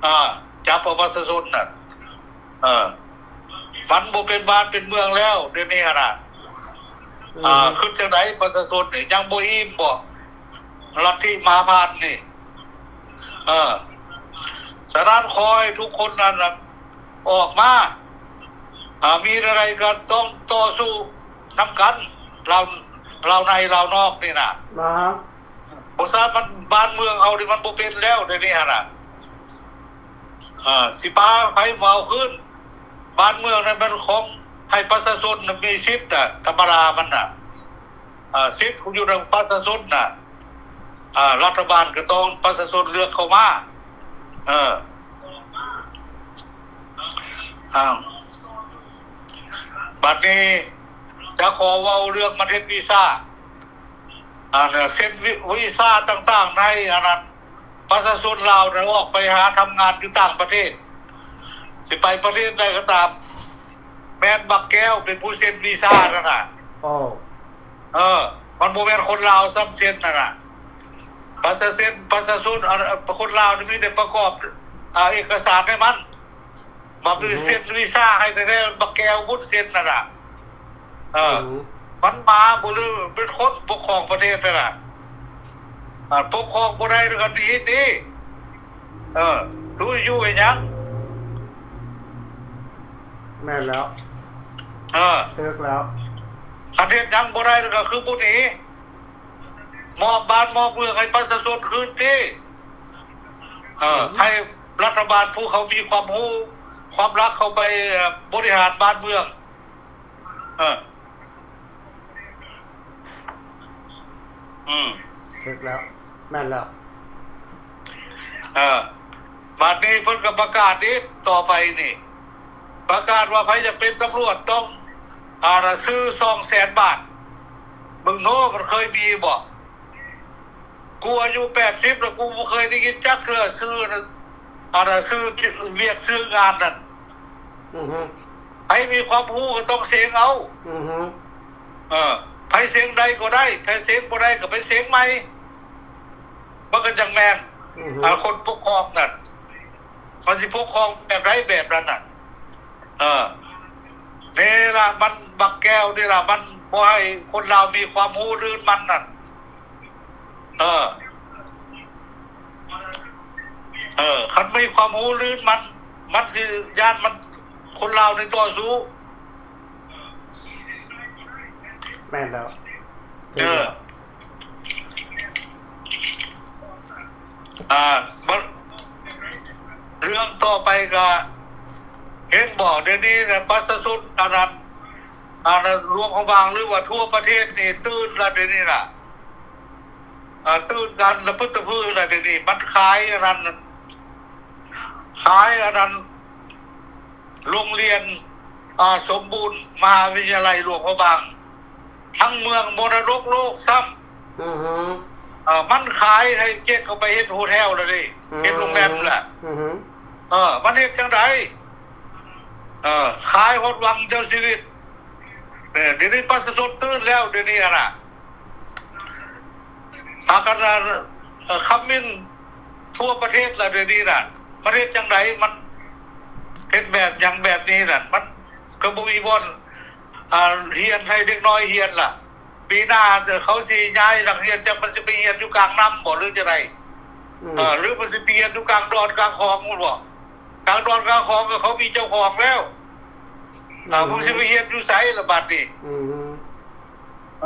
ອ່າ ຈັບເອົາປະຊາຊົນນັ້ນ ເອີ ມັນບໍ່ເປັນບ້ານເປັນເມືອງແລ້ວ ດຽວນີ້ຫັ້ນນະ ອືມ ອ່າ ຄິດຈັ່ງໃດປະຊາຊົນນີ້ ຍັງບໍ່ອີ່ມບໍ່ ລັດທິມະຫາພານນີ້? ເອີ ສະນັ້ນຂໍໃຫ້ທຸກຄົນນັ້ນນະ ອອກມາ ອ່າ ມີແນວໃດກໍຕ້ອງຕໍ່ສູ້ນຳກັນ ລາວ ລາວໃນລາວນອກນີ້ນະ ບໍ່ຊັ້ນມັນ ບ້ານເມືອງເຮົານີ້ມັນບໍ່ເປັນແລ້ວ ດຽວນີ້ຫັ້ນນະ ເອີ ຊິປາໃຜມາເອົາຄືນ ບ້ານເມືອງນັ້ນມັນຂອງ ໃຫ້ປະຊາຊົນມີສິດນະ ທຳມະດາມັນນະ ເອີ ສິດຢູ່ນຳປະຊາຊົນນະ ເອີ ລັດຖະບານກໍຕ້ອງປະຊາຊົນເລືອກເຂົ້າມາ ເອີ ອ້າວ ບັດນີ້ຈະຂໍເວົ້າເລື່ອງມາເຮັດວີຊາ ອັນເຊັນວີ ວີຊາຕ່າງໆ ໃນອັນນັ້ນ ປະຊາຊົນລາວນັ້ນອອກໄປຫາທຳງານຢູ່ຕ່າງປະເທດ ຊິໄປປະເທດໃດກໍຕາມ ແມ່ນບັກແກ້ວເປັນຜູ້ເຊັນວີຊານັ້ນນະ ໂອ້ ເອີ ມັນບໍ່ແມ່ນຄົນລາວຊ້ຳເຊັນນັ້ນນະ ປະຊາເຊັນ ປະຊາຊົນ ອັນ ຄົນລາວນີ້ມີແຕ່ປະກອບ ອ່າ ເອກະສານໃຫ້ມັນ ບັກນີ້ ອືຮຶ ເຊັນວີຊາໃຫ້ແທ້ໆ ບັກແກ້ວບຸນເຊັນນັ້ນນະ ເອີ ອືຮຶ ມັນໝາບໍ່ ຫຼື ເປັນຄົນປົກຄອງປະເທດນັ້ນນະ ອ່າ ປົກຄອງບໍ່ໄດ້ແລ້ວກໍໜີຕິ ເອີ ຮູ້ຢູ່ເຮັດຫຍັງ? ແມ່ນແລ້ວ ເອີ ຖືກແລ້ວ ຄັນເຮັດຫຍັງບໍ່ໄດ້ແລ້ວກໍຄືບໍ່ໜີ ມອບບ້ານມອບເມືອງໃຫ້ປະຊາຊົນຄືນຕິ ເອີ ອືມ ໃຫ້ລັດຖະບານຜູ້ເຂົາມີຄວາມຮູ້ຄວາມລັກເຂົ້າໄປ ເອີ ບໍລິຫານບ້ານເມືອງ ເອີ ອືມ ຖືກແລ້ວ ແມ່ນແລ້ວ ເອີ ບາດນີ້ເພິ່ນກໍປະກາດອີກ ຕໍ່ໄປນີ້ ປະກາດວ່າໃຜຢາກເປັນຕຳຫຼວດຕ້ອງ ອ່າ ຊື້ສອງແສນບາດ ເບິ່ງໂນ ມັນເຄີຍມີບໍ່? ກູອາຍຸແປດສິບແລ້ວ ກູບໍ່ເຄີຍໄດ້ຍິນຈັກເທື່ອຊື່ ອັນນ່າ ຊື່ວຽກຊື່ງານນັ້ນ ອືຮຶ ໃຜມີຄວາມຮູ້ກໍຕ້ອງເສັງເອົາ ອືຮຶ ເອີ ໃຜເສັງໄດ້ກໍໄດ້ ໃຜເສັງບໍ່ໄດ້ກໍໄປເສັງໃໝ່ ມັນກໍຈັ່ງແມ່ນ ອືຮຶ ອາ ຄົນປົກຄອງນັ້ນ ມັນຊິປົກຄອງແບບໃດແບບນັ້ນນະ ເອີ ນີ້ລະ ມັນ ບັກແກ້ວນີ້ລະ ມັນບໍ່ໃຫ້ຄົນລາວມີຄວາມຮູ້ລື່ນມັນນັ້ນ ເອີ ເອີ ຄັນມີຄວາມຮູ້ລື່ນມັນ ມັນຊິຢ້ານມັນ ຄົນລາວນີ້ຕໍ່ສູ້ ແມ່ນແລ້ວ ເອີ ອ່າ ເລື່ອງຕໍ່ໄປກະ ເຫັນບໍ່ ດຽວນີ້ນະ ປະຊາຊົນ ອັນນັ້ນ ອັນນັ້ນ ຫຼວງພະບາງ ຫຼືວ່າທົ່ວປະເທດນີ້ ຕື່ນລະ ດຽວນີ້ນະ ເອີ ຕື່ນກັນລະປຶດຕະພຶລະ ດຽວນີ້ ມັນຂາຍອັນນັ້ນ ຂາຍອັນນັ້ນ ໂຮງຮຽນ ອ່າ ສົມບູນ ມະຫາວິທະຍາໄລຫຼວງພະບາງ ທັງເມືອງມໍລະດົກໂລກຊ້ຳ ອືຮຶ ເອີ ມັນຂາຍໃຫ້ເກັກເຂົ້າໄປເຮັດໂຮເທວລະເດ້ ອືຮຶ ເຮັດໂຮງແຮມລະ ອືຮຶ ເອີ ມັນເຮັດຈັ່ງໃດ? ເອີ ຂາຍຮອດຫວັງເຈົ້າຊີວິດ ເອີ ດຽວນີ້ປະຊາຊົນຕື່ນແລ້ວ ດຽວນີ້ຫັ້ນນະ ພາກັນ ເອີ ຄຳມິນທົ່ວປະເທດລະ ດຽວນີ້ນະ ມັນເຮັດຈັ່ງໃດ? ມັນເຮັດແບບຫຍັງແບບນີ້ນະ ມັນກໍບໍ່ມີບ່ອນ ອ່າ ຮຽນໃຫ້ເດັກນ້ອຍຮຽນລະ ປີໜ້າເຂົາຊິຍ້າຍນັກຮຽນ ຈັກມັນຊິໄປຮຽນຢູ່ກາງນ້ຳບໍ່ ຫຼືຈັ່ງໃດ? ອືມ ເອີ ຫຼືມັນຊິໄປຮຽນຢູ່ກາງດອນກາງຂອງພຸ້ນບໍ່? ກາງດອນກາງຂອງກໍເຂົາມີເຈົ້າຂອງແລ້ວ ອືມ ອ່າ ມຶງຊິໄປຮຽນຢູ່ໃສລະບາດນີ້? ອືມ ເ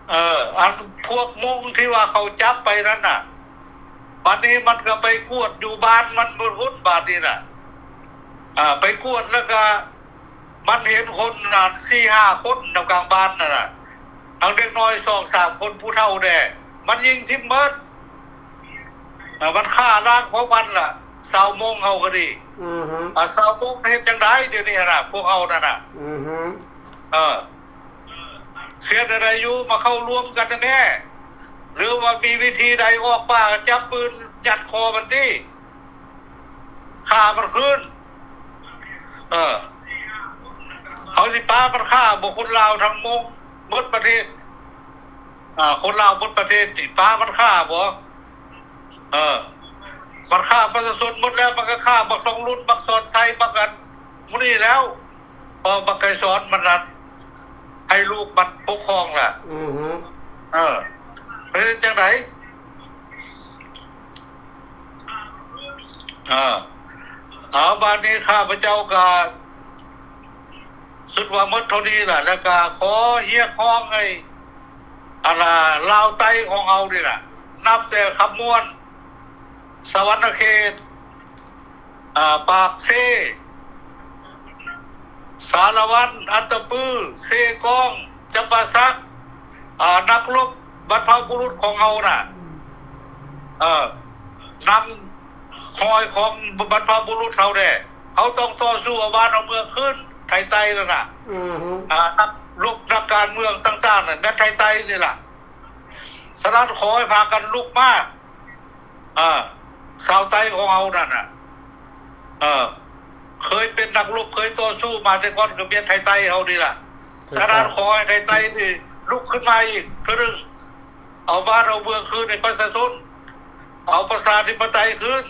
ອີ. ເອີ ອັນພວກມົ້ງທີ່ວ່າເຂົາຈັບໄປນັ້ນນະ ບັດນີ້ມັນກໍໄປກວດຢູ່ບ້ານມັນພຸ້ນ ບາດນີ້ນະ ເອີ ໄປກວດແລ້ວກະ ມັນເຫັນຄົນນັ້ນສີ່ຫ້າຄົນນຳກາງບ້ານນັ້ນນະ ທັງເດັກນ້ອຍສອງສາມຄົນ ຜູ້ເຖົ້າແດ່ ມັນຍິງຖິ້ມເໝິດ. ເອີ ມັນຂ້າລ້າງພວກມັນລະ ຊາວມົ້ງເຮົາກໍດີ. ອືຮຶ ອາ ຊາວມົ້ງເຮັດຈັ່ງໃດດຽວນີ້ຫັ້ນນະ ພວກເຮົານັ້ນນະ? ອືຮຶ ເອີ ເຮັດແນວໃດຢູ່ ມາເຂົ້າລວມກັນແດ່ ຫຼືວ່າມີວິທີໃດອອກມາ ຈັບປືນຍັດຄໍມັນຕິ ຂ້າມັນຄືນ. ເອີ ເຮົາຊິປາມັນຂ້າບໍ່ ຄົນລາວທັງມົ້ງໝົດປະເທດ? ອາ ຄົນລາວໝົດປະເທດນີ້ ປາມັນຂ້າບໍ່? ເອີ ມັນຂ້າປະຊາຊົນໝົດແລ້ວ ມັນກໍຂ້າບັກທອງລຸນ ບັກສອນໄຊ ບັກອັນໝູ່ນີ້ແລ້ວ ເພາະບັກໄກສອນມັນນັ້ນ ໃຫ້ລູກມັນປົກຄອງລະ. ອືຮຶ ເອີ ເປັນຈັ່ງໃດ? ເອີ ເອົາ ບາດນີ້ຂ້າພະເຈົ້າກໍຄິດວ່າໝົດເທົ່ານີ້ລະ ແລ້ວກໍຂໍຮຽກຮ້ອງໃຫ້ ອັນລາວໃຕ້ຂອງເຮົານີ້ລະ ນັບແຕ່ຄຳມ່ວນ, ສະຫວັນນະເຂດ, ອາ ປາກເຊ, ສາລະວັນ, ອັດຕະປື, ເຊກອງ, ຈຳປາສັກ, ອາ ນັກລົບບັນພະບຸລຸດຂອງເຮົານະ ອືມ ເອີ ນຳຮອຍຂອງບັນພະບຸລຸດເຮົາແດ່. ເຮົາຕ້ອງຕໍ່ສູ້ເອົາບ້ານເອົາເມືອງຄືນ ໄທໃຕ້ນັ້ນນະ. ອືຮຶ ອາ ນັກລົບນັກການເມືອງຕ່າງໆນັ້ນ ແມ່ນໄທໃຕ້ນີ້ລະ. ສະນັ້ນ ຂໍໃຫ້ພາກັນລຸກມາ ເອີ ຊາວໃຕ້ຂອງເຮົານັ້ນນະ ເອີ ເຄີຍເປັນນັກລົບ ເຄີຍຕໍ່ສູ້ມາແຕ່ກ່ອນ ກໍແມ່ນໄທໃຕ້ເຮົານີ້ລະ. ສະນັ້ນ ຂໍໃຫ້ໄທໃຕ້ນີ້ລຸກຂຶ້ນມາອີກເທື່ອໜຶ່ງ ເອົາບ້ານເອົາເມືອງຄືນໃຫ້ປະຊາຊົນ ເອົາປະຊາທິປະໄຕຄືນ.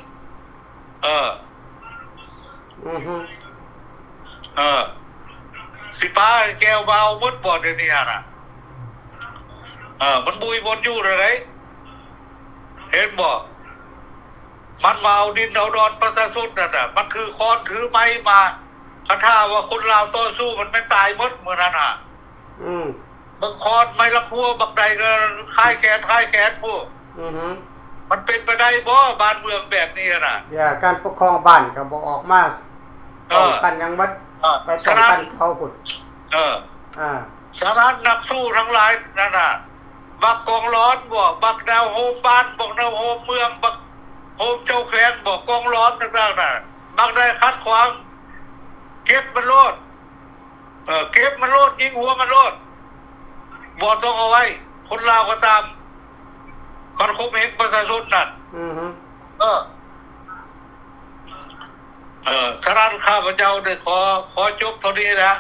ເອີ ອືຮຶ ເອີ ຊິປາໃຫ້ແກວມາເອົາໝົດບໍ່ດຽວນີ້ຫັ້ນນະ? ເອີ ມັນບໍ່ມີບ່ອນຢູ່ແລ້ວເດ້ ເຫັນບໍ່? ມັນມາເອົາດິນເອົາດອນປະຊາຊົນນັ້ນນະ ມັນຖືຄ້ອນຖືໄມ້ມາ. ຄັນຖ້າວ່າຄົນລາວຕໍ່ສູ້ ມັນແມ່ນຕາຍໝົດມື້ນັ້ນຫາ. ອືມ ບັກຄອນໄມ້ລະຄົວບັກໃດກໍຄາຍແຂນຄາຍແຂນພຸ້ນ. ອືຮຶ ມັນເປັນໄປໄດ້ບໍ່ ບ້ານເມືອງແບບນີ້ນະ? ຢ່າ ການປົກຄອງບ້ານກໍບໍ່ອອກມາ ເອີ ປ້ອງກັນຫຍັງໝົດ ເອີ ໄປປ້ອງກັນເຂົາພຸ້ນ. ເອີ ອາ ສະນັ້ນ ນັກສູ້ທັງຫຼາຍນັ້ນນະ ບັກກອງຫຼອນບໍ ບັກແນວໂຮມບ້ານ ບັກແນວໂຮມເມືອງ ບັກໂຮມເຈົ້າແຂວງບໍ ກອງຫຼອນຕ່າງໆນະ ບັກໃດຂັດຂວາງ ເກັບມັນໂລດ. ເອີ ເກັບມັນໂລດ ຍິງຫົວມັນໂລດ ບໍ່ຕ້ອງເອົາໄວ້. ຄົນລາວກໍຕາມ ມັນຂົ່ມເຫັງປະຊາຊົນນັ້ນ. ອືຮຶ ເອີ ເອີ ສະນັ້ນ ຂ້າພະເຈົ້າໄດ້ຂໍ ຂໍຈົບເທົ່ານີ້ນະ.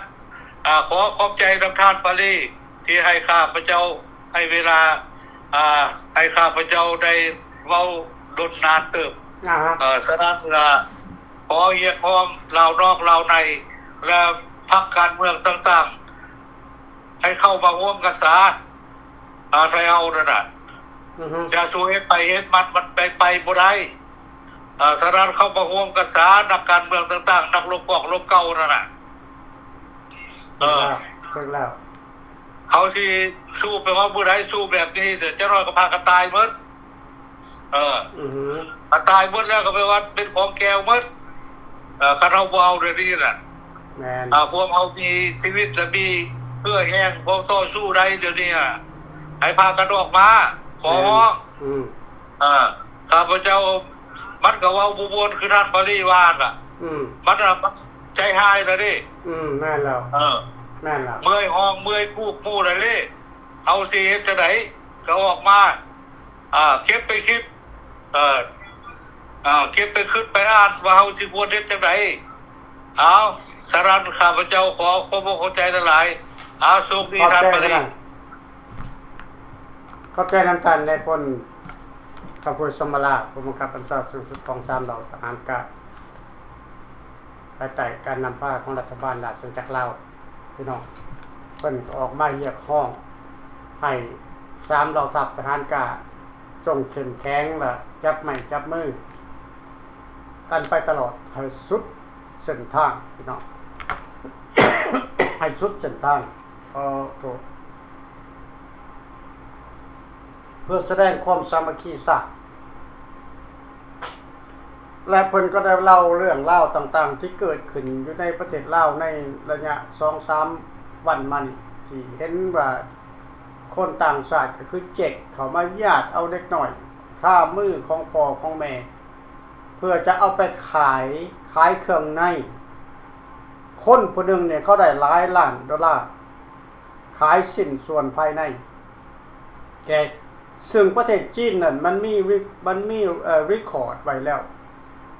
ອາ ຂໍຂອບໃຈນຳທ່ານປາລີ ທີ່ໃຫ້ຂ້າພະເຈົ້າ ໃຫ້ເວລາ ອາ ໃຫ້ຂ້າພະເຈົ້າໄດ້ເວົ້າດົນນານເຕີບ. ອາ ເອີ ສະນັ້ນ ອາ ຂໍຮຽກຮ້ອງລາວນອກລາວໃນ ແລະ ພັກການເມືອງຕ່າງໆ ໃຫ້ເຂົ້າມາຮ່ວມກັນສາ ອາ ໄທເຮົານັ້ນນະ. ອືຮຶ ຢ່າສູ່ເຮັດໃຜເຮັດມັນ ມັນໄປ ໄປບໍ່ໄດ້. ອາ ສະນັ້ນ ເຂົ້າມາຮ່ວມກັນສາ ນັກການເມືອງຕ່າງໆ ນັກລົບກອງລົບເກົ່ານັ້ນນະ. ເອີ ຖືກແລ້ວ ເຮົາຊິສູ້ໄປຮອດມື້ໃດ? ສູ້ແບບນີ້ ດຽວຈັກໜ້ອຍກໍພາກັນຕາຍໝົດ. ເອີ ອືຮຶ ຖ້າຕາຍໝົດແລ້ວກໍແປວ່າເປັນຂອງແກວໝົດ. ເອີ ຄັນເຮົາບໍ່ເອົາດຽວນີ້ນະ ແມ່ນ ອາ ພວກເຮົາມີຊີວິດ ແລະ ມີເຫື່ອແຮງ ພວກຕໍ່ສູ້ໄດ້ດຽວນີ້ນະ ໃຫ້ພາກັນອອກມາ ຂໍຮ້ອງ. ອືມ ເອີ ຂ້າພະເຈົ້າ ມັນກໍເວົ້າບໍ່ມ່ວນຄືທ່ານປາລີວ່ານະ. ອືມ ມັນນະ ມັນໃຈຮ້າຍແລ້ວເດ້. ອືມ ແມ່ນແລ້ວ ເອີ ແມ່ນແລ້ວ ເມື່ອຍຮ້ອງເມື່ອຍກູກໝູ່ແລ້ວເດ້. ເຮົາຊິເຮັດຈັ່ງໃດ? ກໍອອກມາ ອ່າ ເກັບໄປຄິດ ເອີ ອ່າ ເກັບໄປຄິດໄປອ່ານວ່າເຮົາຊິຄວນເຮັດຈັ່ງໃດ. ເອົາ ສະນັ້ນ ຂ້າພະເຈົ້າຂໍຂອບອົກຂອບໃຈຫຼາຍໆ. ເອົາ ໂຊກດີທ່ານປາລີ. ຂອບໃຈນຳທ່ານນາຍພົນ ຄຳພູ ສົມມະລາ ຜູ້ບັງຄັບບັນຊາສູງສຸດຂອງສາມເຫຼົ່າທະຫານການ ພາຍໃຕ້ການນຳພາຂອງລັດຖະບານລາຊະອານາຈັກລາວ. ພີ່ນ້ອງ ເພິ່ນກໍອອກມາຮຽກຮ້ອງໃຫ້ສາມເຫຼົ່າທັບທະຫານການຈົ່ງເຂັ້ມແຂງ ແລະ ຈັບໄມ້ຈັບມືກັນໄປຕະຫຼອດ ໃຫ້ສຸດເສັ້ນທາງ ພີ່ນ້ອງ ໃຫ້ສຸດເສັ້ນທາງ. ຂໍໂທດ. ພື່ອສະແດງຄວາມສາມັກຄີຊາດ ແລະ ເພິ່ນກໍໄດ້ເລົ່າເລື່ອງລາວຕ່າງໆ ທີ່ເກີດຂຶ້ນຢູ່ໃນປະເທດລາວໃນໄລຍະສອງສາມວັນມານີ້ ທີ່ເຫັນວ່າຄົນຕ່າງຊາດກໍຄືເຈັກເຂົ້າມາຍາດເອົາເດັກນ້ອຍຄາມືຂອງພໍ່ຂອງແມ່ ເພື່ອຈະເອົາໄປຂາຍ ຂາຍເຄື່ອງໃນ. ຄົນຜູ້ໜຶ່ງນີ້ເຂົາໄດ້ຫຼາຍລ້ານໂດລາ ຂາຍຊິ້ນສ່ວນພາຍໃນແກ່ ເຊິ່ງປະເທດຈີນນັ້ນມັນມີ ມັນມີ ເອີ record ໄວ້ແລ້ວ.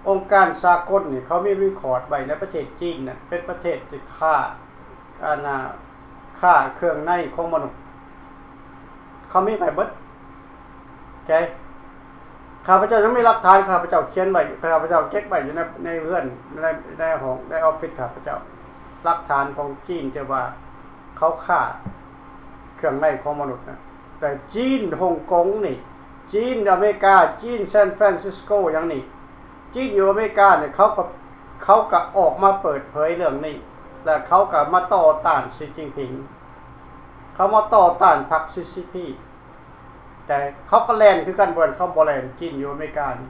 ອົງການສາກົນນີ້ເຂົາມີ record ໄວ້ໃນປະເທດຈີນນັ້ນ ເປັນປະເທດທີ່ຄ້າ ອັນນ່າ ຄ້າເຄື່ອງໃນຂອງມະນຸດ ເຂົາມີໄວ້ເບິດ. ໂອເຄ ຂ້າພະເຈົ້າຍັງມີຫຼັກຖານ ຂ້າພະເຈົ້າຂຽນໄວ້ ຂ້າພະເຈົ້າເກັບໄວ້ຢູ່ໃນ ໃນເຮືອນ ໃນ ໃນຫ້ອງ ໃນອອບຟິດຂ້າພະເຈົ້າ ຫຼັກຖານຂອງຈີນທີ່ວ່າເຂົາຄ້າເຄື່ອງໃນຂອງມະນຸດນະ. ແຕ່ຈີນ ຮົງກົງນີ້ ຈີນ ອາເມລິກາ ຈີນ San Francisco ຫຍັງນີ້ ຈີນຢູ່ອາເມລິການີ້ ເຂົາກໍ ເຂົາກໍອອກມາເປີດເຜີຍເລື່ອງນີ້ ແລະ ເຂົາກໍມາຕໍ່ຕ້ານຊີຈິ້ນຜິງ ເຂົາມາຕໍ່ຕ້ານພັກ CCP ແຕ່ເຂົາກໍແລ່ນຄືກັນ ບໍ່ແມ່ນເຂົາບໍ່ແລ່ນ. ຈີນຢູ່ອາເມລິການີ້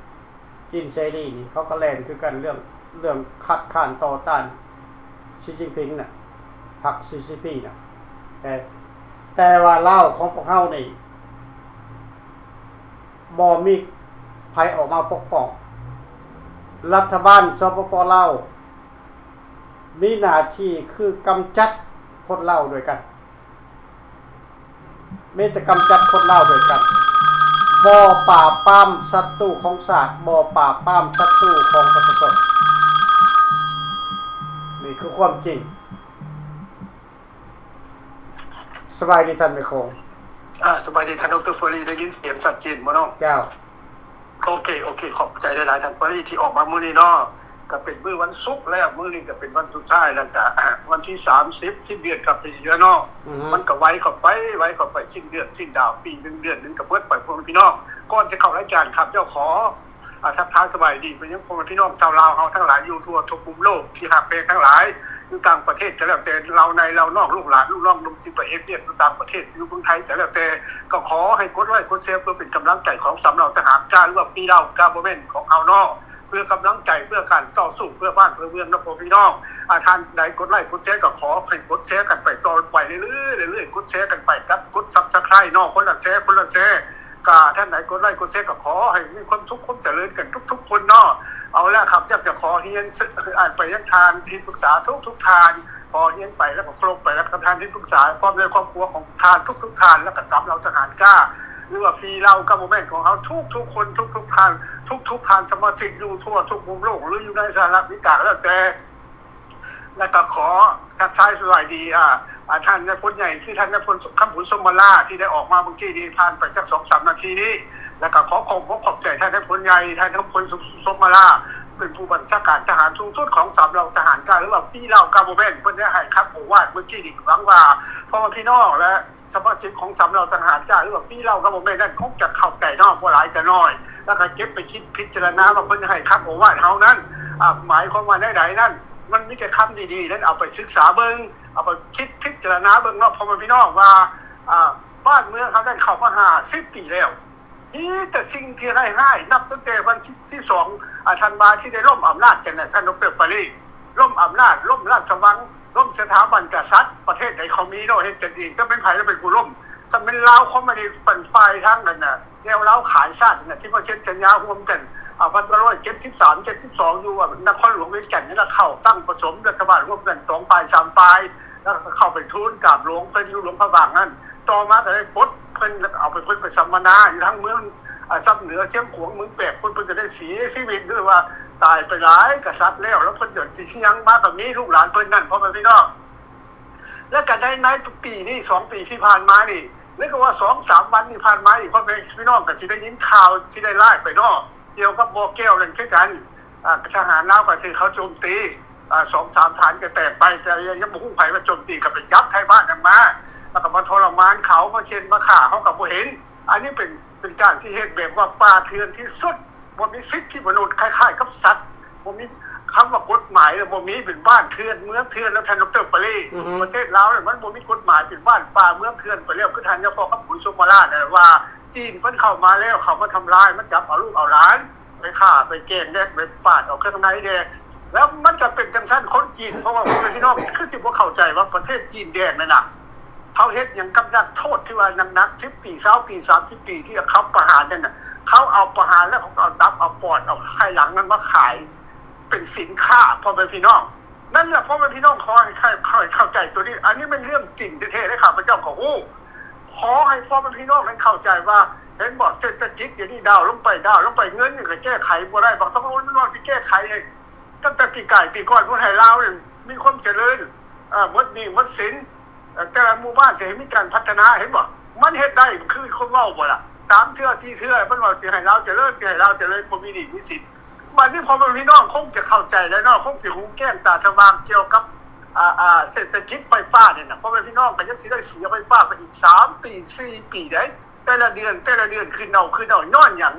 ຈີນເສລີນີ້ ເຂົາກໍແລ່ນຄືກັນ ເລື່ອງ ເລື່ອງຄັດຄ້ານຕໍ່ຕ້ານຊີຈິ້ນຜິງນະ ພັກ CCP ນະ. ແຕ່ ແຕ່ວ່າລາວຂອງພວກເຮົານີ້ ບໍ່ມີໃຜອອກມາປົກປ້ອງ. ລັດຖະບານ ສປປ ລາວ ມີໜ້າທີ່ຄືກຳຈັດຄົນລາວດ້ວຍກັນ ມີແຕ່ກຳຈັດຄົນລາວດ້ວຍກັນ ບໍ່ປາບປາມສັດຕູຂອງຊາດ ບໍ່ປາບປາມສັດຕູຂອງປະຊາຊົນ. ນີ້ຄືຄວາມຈິງ. ສະບາຍດີທ່ານແມ່ໂຂງ. ອາ ສະບາຍດີທ່ານ ດຣ ເຟີຣີ ໄດ້ຍິນສຽງຊັດເຈນບໍ່ເນາະ? ເຈົ້າ. ໂອເຄ ໂອເຄ ຂອບໃຈຫຼາຍໆ ທ່ານເຟີຣີ ທີ່ອອກມາມື້ນີ້ເນາະ. ກໍເປັນມື້ວັນສຸກແລ້ວ ມື້ນີ້ກໍເປັນວັນສຸດທ້າຍ ແລ້ວກໍ ອາ ວັນທີສາມສິບ ສິ້ນເດືອນກັບໄປຊິແລ້ວເນາະ. ອືຮຶ ມັນກໍໄວເຂົ້າໄປ ໄວເຂົ້າໄປ ສິ້ນເດືອນ ສິ້ນດາວ ປີໜຶ່ງ ເດືອນໜຶ່ງກໍເບິດໄປ ພໍ່ແມ່ພີ່ນ້ອງ. ກ່ອນຈະເຂົ້າລາຍການ ຂ້າພະເຈົ້າຂໍ ອາ ທັກທາຍສະບາຍດີໄປຍັງພໍ່ແມ່ພີ່ນ້ອງຊາວລາວເຮົາທັງຫຼາຍ ຢູ່ທົ່ວທຸກມຸມໂລກທີ່ຮັກແພງທັງຫຼາຍ ຢູ່ຕ່າງປະເທດກໍແລ້ວແຕ່ ລາວໃນລາວນອກ ລູກຫຼານລູກນ້ອງ ໜຸ່ມທີ່ໄປເຮັດວຽກຢູ່ຕ່າງປະເທດ ຢູ່ເມືອງໄທກໍແລ້ວແຕ່ ກໍຂໍໃຫ້ກົດໄລກົດແຊ ເພື່ອເປັນກຳລັງໃຈຂອງສາມເຫຼົ່າທະຫານການ ຫຼືວ່າ Free Lao Government ຂອງເຮົາເນາະ ເພື່ອກຳລັງໃຈ ເພື່ອການຕໍ່ສູ້ເພື່ອບ້ານເພື່ອເມືອງນະພໍ່ພີ່ນ້ອງ. ອາ ທ່ານໃດກົດໄລກົດແຊ ກໍຂໍໃຫ້ກົດແຊກັນໄປຕໍ່ໄປເລື້ອຍໆ ເລື້ອຍໆ ກົດແຊກັນໄປກັບກົດ Subscribe ເນາະ ຄົນລະແຊ ຄົນລະແຊ. ກະທ່ານໃດກົດໄລກົດແຊ ກໍຂໍໃຫ້ມີຄວາມສຸກຄວາມຈະເລີນກັນທຸກໆຄົນເນາະ. ເອົາລະ ຂ້າພະເຈົ້າຈະຂໍຮຽນ ອາ ໄປຍັງທ່ານທີ່ປຶກສາທຸກໆທ່ານ ຂໍຮຽນໄປແລ້ວກໍເຄົາລົບໄປ ແລ້ວກໍທ່ານທີ່ປຶກສາ ພ້ອມດ້ວຍຄອບຄົວຂອງທ່ານທຸກໆທ່ານ ແລ້ວກໍສາມເຫຼົ່າທະຫານກ້າ ຫຼືວ່າ Free Lao Government ຂອງເຮົາທຸກໆຄົນ ທຸກໆທ່ານ ທຸກໆທ່ານສະມາຊິກ ຢູ່ທົ່ວທຸກມຸມໂລກ ຫຼືຢູ່ໃນສະຫະລັດອາເມລິກາກໍແລ້ວແຕ່. ແລ້ວກໍຂໍທັກທາຍສະບາຍດີ ອາ ອາ ທ່ານນາຍພົນໃຫຍ່ ຄືທ່ານນາຍພົນ ຄຳບຸນ ສົມມາລາ ທີ່ໄດ້ອອກມາເມື່ອກີ້ນີ້ ຜ່ານໄປຈັກສອງສາມນາທີນີ້. ແລ້ວກໍຂໍຂອບອົກຂອບໃຈທ່ານນາຍພົນໃຫຍ່ ທ່ານນາຍພົນ ສົມ ສົມມາລາ ເປັນຜູ້ບັນຊາການທະຫານສູງສຸດຂອງສາມເຫຼົ່າທະຫານກ້າ ຫຼືວ່າ Free Lao Government ເພິ່ນໄດ້ໃຫ້ຄຳໂອວາດເມື່ອກີ້ນີ້. ຫວັງວ່າພໍ່ແມ່ພີ່ນ້ອງ ແລະ ສະມາຊິກຂອງສາມເຫຼົ່າທະຫານກ້າ ຫຼືວ່າ Free Lao Government ນັ້ນ ຄົງຈະເຂົ້າໃຈເນາະ ບໍ່ຫຼາຍກໍໜ້ອຍ ແລ້ວກໍເກັບໄປຄິດພິຈາລະນາວ່າເພິ່ນໃຫ້ຄຳໂອວາດເຮົານັ້ນ ອາ ໝາຍຄວາມວ່າແນວໃດນັ້ນ. ມັນມີແຕ່ຄຳດີໆນັ້ນ ເອົາໄປສຶກສາເບິ່ງ ເອົາໄປຄິດພິຈາລະນາເບິ່ງເນາະ ພໍ່ແມ່ພີ່ນ້ອງ ວ່າ ອາ ບ້ານເມືອງເຮົານັ້ນເຂົ້າມາຫ້າສິບປີແລ້ວ ມີແຕ່ສິ່ງທີ່ຮ້າຍໆ ນັບຕັ້ງແຕ່ວັນທີ ທີສອງ ອາ ທັນວາ ທີ່ໄດ້ລົ້ມອຳນາດກັນນະ ທ່ານ ດຣ ປາຣີ. ລົ້ມອຳນາດ ລົ້ມລາຊະວັງ ລົ້ມສະຖາບັນກະສັດ. ປະເທດໃດເຂົາມີເນາະ ເຮັດກັນເອງ. ຈະແມ່ນໃຜລະເປັນຜູ້ລົ້ມ? ຖ້າແມ່ນລາວຄອມມູນິດ ເປັນຝ່າຍທາງນັ້ນນະ ແນວລາວຂາຍຊາດນັ້ນນະ ທີ່ມາເຊັນສັນຍາຮ່ວມກັນ ອາ ພັນເກົ້າຮ້ອຍເຈັດສິບສາມ ເຈັດສິບສອງ ຢູ່ ອາ ນະຄອນຫຼວງວຽງຈັນນີ້ລະ ເຂົ້າຕັ້ງປະສົມລັດຖະບານຮ່ວມກັນ ສອງຝ່າຍ ສາມຝ່າຍ ແລ້ວກໍເຂົ້າໄປທູນກາບຫຼວງເພິ່ນຢູ່ຫຼວງພະບາງນັ້ນ. ຕໍ່ມາກໍໄດ້ປົດເພິ່ນ ເອົາໄປ ເພິ່ນໄປສຳມະນາຢູ່ທາງເມືອງ ອາ ຊຳເໜືອ ຊຽງຂວາງ ເມືອງແປກ ເພິ່ນ ເພິ່ນກໍໄດ້ເສຍຊີວິດ ຫຼືວ່າຕາຍໄປຫຼາຍກະສັດແລ້ວ ແລ້ວເພິ່ນກໍຊິຍັງມາກໍມີລູກຫຼານເພິ່ນນັ້ນ ພໍ່ແມ່ພີ່ນ້ອງ. ແລ້ວກໍໃນ ໃນປີນີ້ ສອງປີທີ່ຜ່ານມານີ້ ຫຼືກໍວ່າສອງສາມວັນທີ່ຜ່ານມານີ້ ພໍ່ແມ່ພີ່ນ້ອງກໍຊິໄດ້ຍິນຂ່າວ ຊິໄດ້ລາຍໄປເນາະ ກ່ຽວກັບບໍ່ແກ້ວນັ້ນຄືກັນ. ອາ ທະຫານລາວກໍຖືກເຂົາໂຈມຕີ ອາ ສອງສາມຖານກໍແຕກໄປ ແຕ່ຍັງ ຍັງບໍ່ຮູ້ໃຜວ່າໂຈມຕີ ກໍໄປຈັບໄທບ້ານນຳມາ ແລ້ວກໍມາທໍລະມານເຂົາ ມາເຂັ່ນມາຂ້າ ເຮົາກໍບໍ່ເຫັນ. ອັນນີ້ເປັນ ເປັນການທີ່ເຮັດແບບວ່າປ່າເຖື່ອນທີ່ສຸດ ບໍ່ມີສິດທິມະນຸດ ຄ້າຍໆກັບສັດ ບໍ່ມີຄຳວ່າກົດໝາຍ ແລ້ວບໍ່ມີ ເປັນບ້ານເຖື່ອນເມືອງເຖື່ອນ ແລ້ວທ່ານ ດຣ ປາຣີ. ອືຮຶ ປະເທດລາວນີ້ມັນບໍ່ມີກົດໝາຍ ເປັນບ້ານປ່າເມືອງເຖື່ອນໄປແລ້ວ ຄືທ່ານ ຍາພໍ່ຄຳບຸນ ສົມມາລາ ນັ້ນວ່າ ຈີນມັນເຂົ້າມາແລ້ວ ເຂົ້າມາທຳລາຍ ມັນຈັບເອົາລູກເອົາຫຼານ ໄປຂ້າ ໄປແກ່ງແດ່ ໄປປາດເອົາເຄື່ອງໃນແດ່ ແລ້ວມັນກໍເປັນຈັ່ງຊັ້ນ ຄົນຈີນ ເພາະວ່າພໍ່ແມ່ພີ່ນ້ອງຄືຊິບໍ່ເຂົ້າໃຈວ່າປະເທດຈີນແດງນັ້ນນະ ເຂົາເຮັດຫຍັງກັບນັກໂທດທີ່ວ່າໜັກໆ ສິບປີ ຊາວປີ ສາມສິບປີ ທີ່ເຂົາປະຫານນັ້ນນະ ເຂົາເອົາປະຫານແລ້ວເຂົາກໍເອົາຕັບ ເອົາປອດ ເອົາໄຂ່ຫຼັງນັ້ນມາຂາຍເປັນສິນຄ້າ ພໍ່ແມ່ພີ່ນ້ອງ. ນັ້ນລະ ພໍ່ແມ່ພີ່ນ້ອງ ຂໍໃຫ້ເຂົ້າໃຈໂຕນີ້ ອັນນີ້ແມ່ນເລື່ອງຈິງແທ້ໆເດ້ ຂ້າພະເຈົ້າກໍຮູ້. ຂໍໃຫ້ພໍ່ແມ່ພີ່ນ້ອງນັ້ນເຂົ້າໃຈວ່າ ເຫັນບໍ່ ເສດຖະກິດດຽວນີ້ດາວລົງໄປ ດາວລົງໄປ ເງິນນີ້ກໍແກ້ໄຂບໍ່ໄດ້ ບັກທອງລຸນມັນວ່າຊິແກ້ໄຂໃຫ້ ຕັ້ງແຕ່ປີກາຍປີກ່ອນພຸ້ນ ໃຫ້ລາວນີ້ມີຄວາມຈະເລີນ ເອີ ໝົດໜີ້ໝົດສິນ ເອີ ແຕ່ລະໝູ່ບ້ານຊິໃຫ້ມີການພັດທະນາ ເຫັນບໍ່ ມັນເຮັດໄດ້ ຄືຄົນເວົ້າບໍ່ລະ ສາມເທື່ອສີ່ເທື່ອ ມັນວ່າຊິໃຫ້ລາວຈະເລີນ ຊິໃຫ້ລາວຈະເລີນ ບໍ່ມີໜີ້ມີສິນ. ບາດນີ້ພໍ່ແມ່ພີ່ນ້ອງຄົງຈະເຂົ້າໃຈແລ້ວເນາະ ຄົງຊິຮູ້ແຈ້ງຕາສະຫວ່າງກ່ຽວກັບ ອາ ອາ ເສດຖະກິດໄຟຟ້ານີ້ນະ ພໍ່ແມ່ພີ່ນ້ອງກໍຍັງຊິໄດ້ເສຍໄຟຟ້າໄປອີກສາມປີ ສີ່ປີໃດ໋ ແຕ່ລະເດືອນ ແຕ່ລະເດືອນຂຶ້ນເອົາ ຂຶ້ນເອົາ ຍ້ອນຫຍັງ?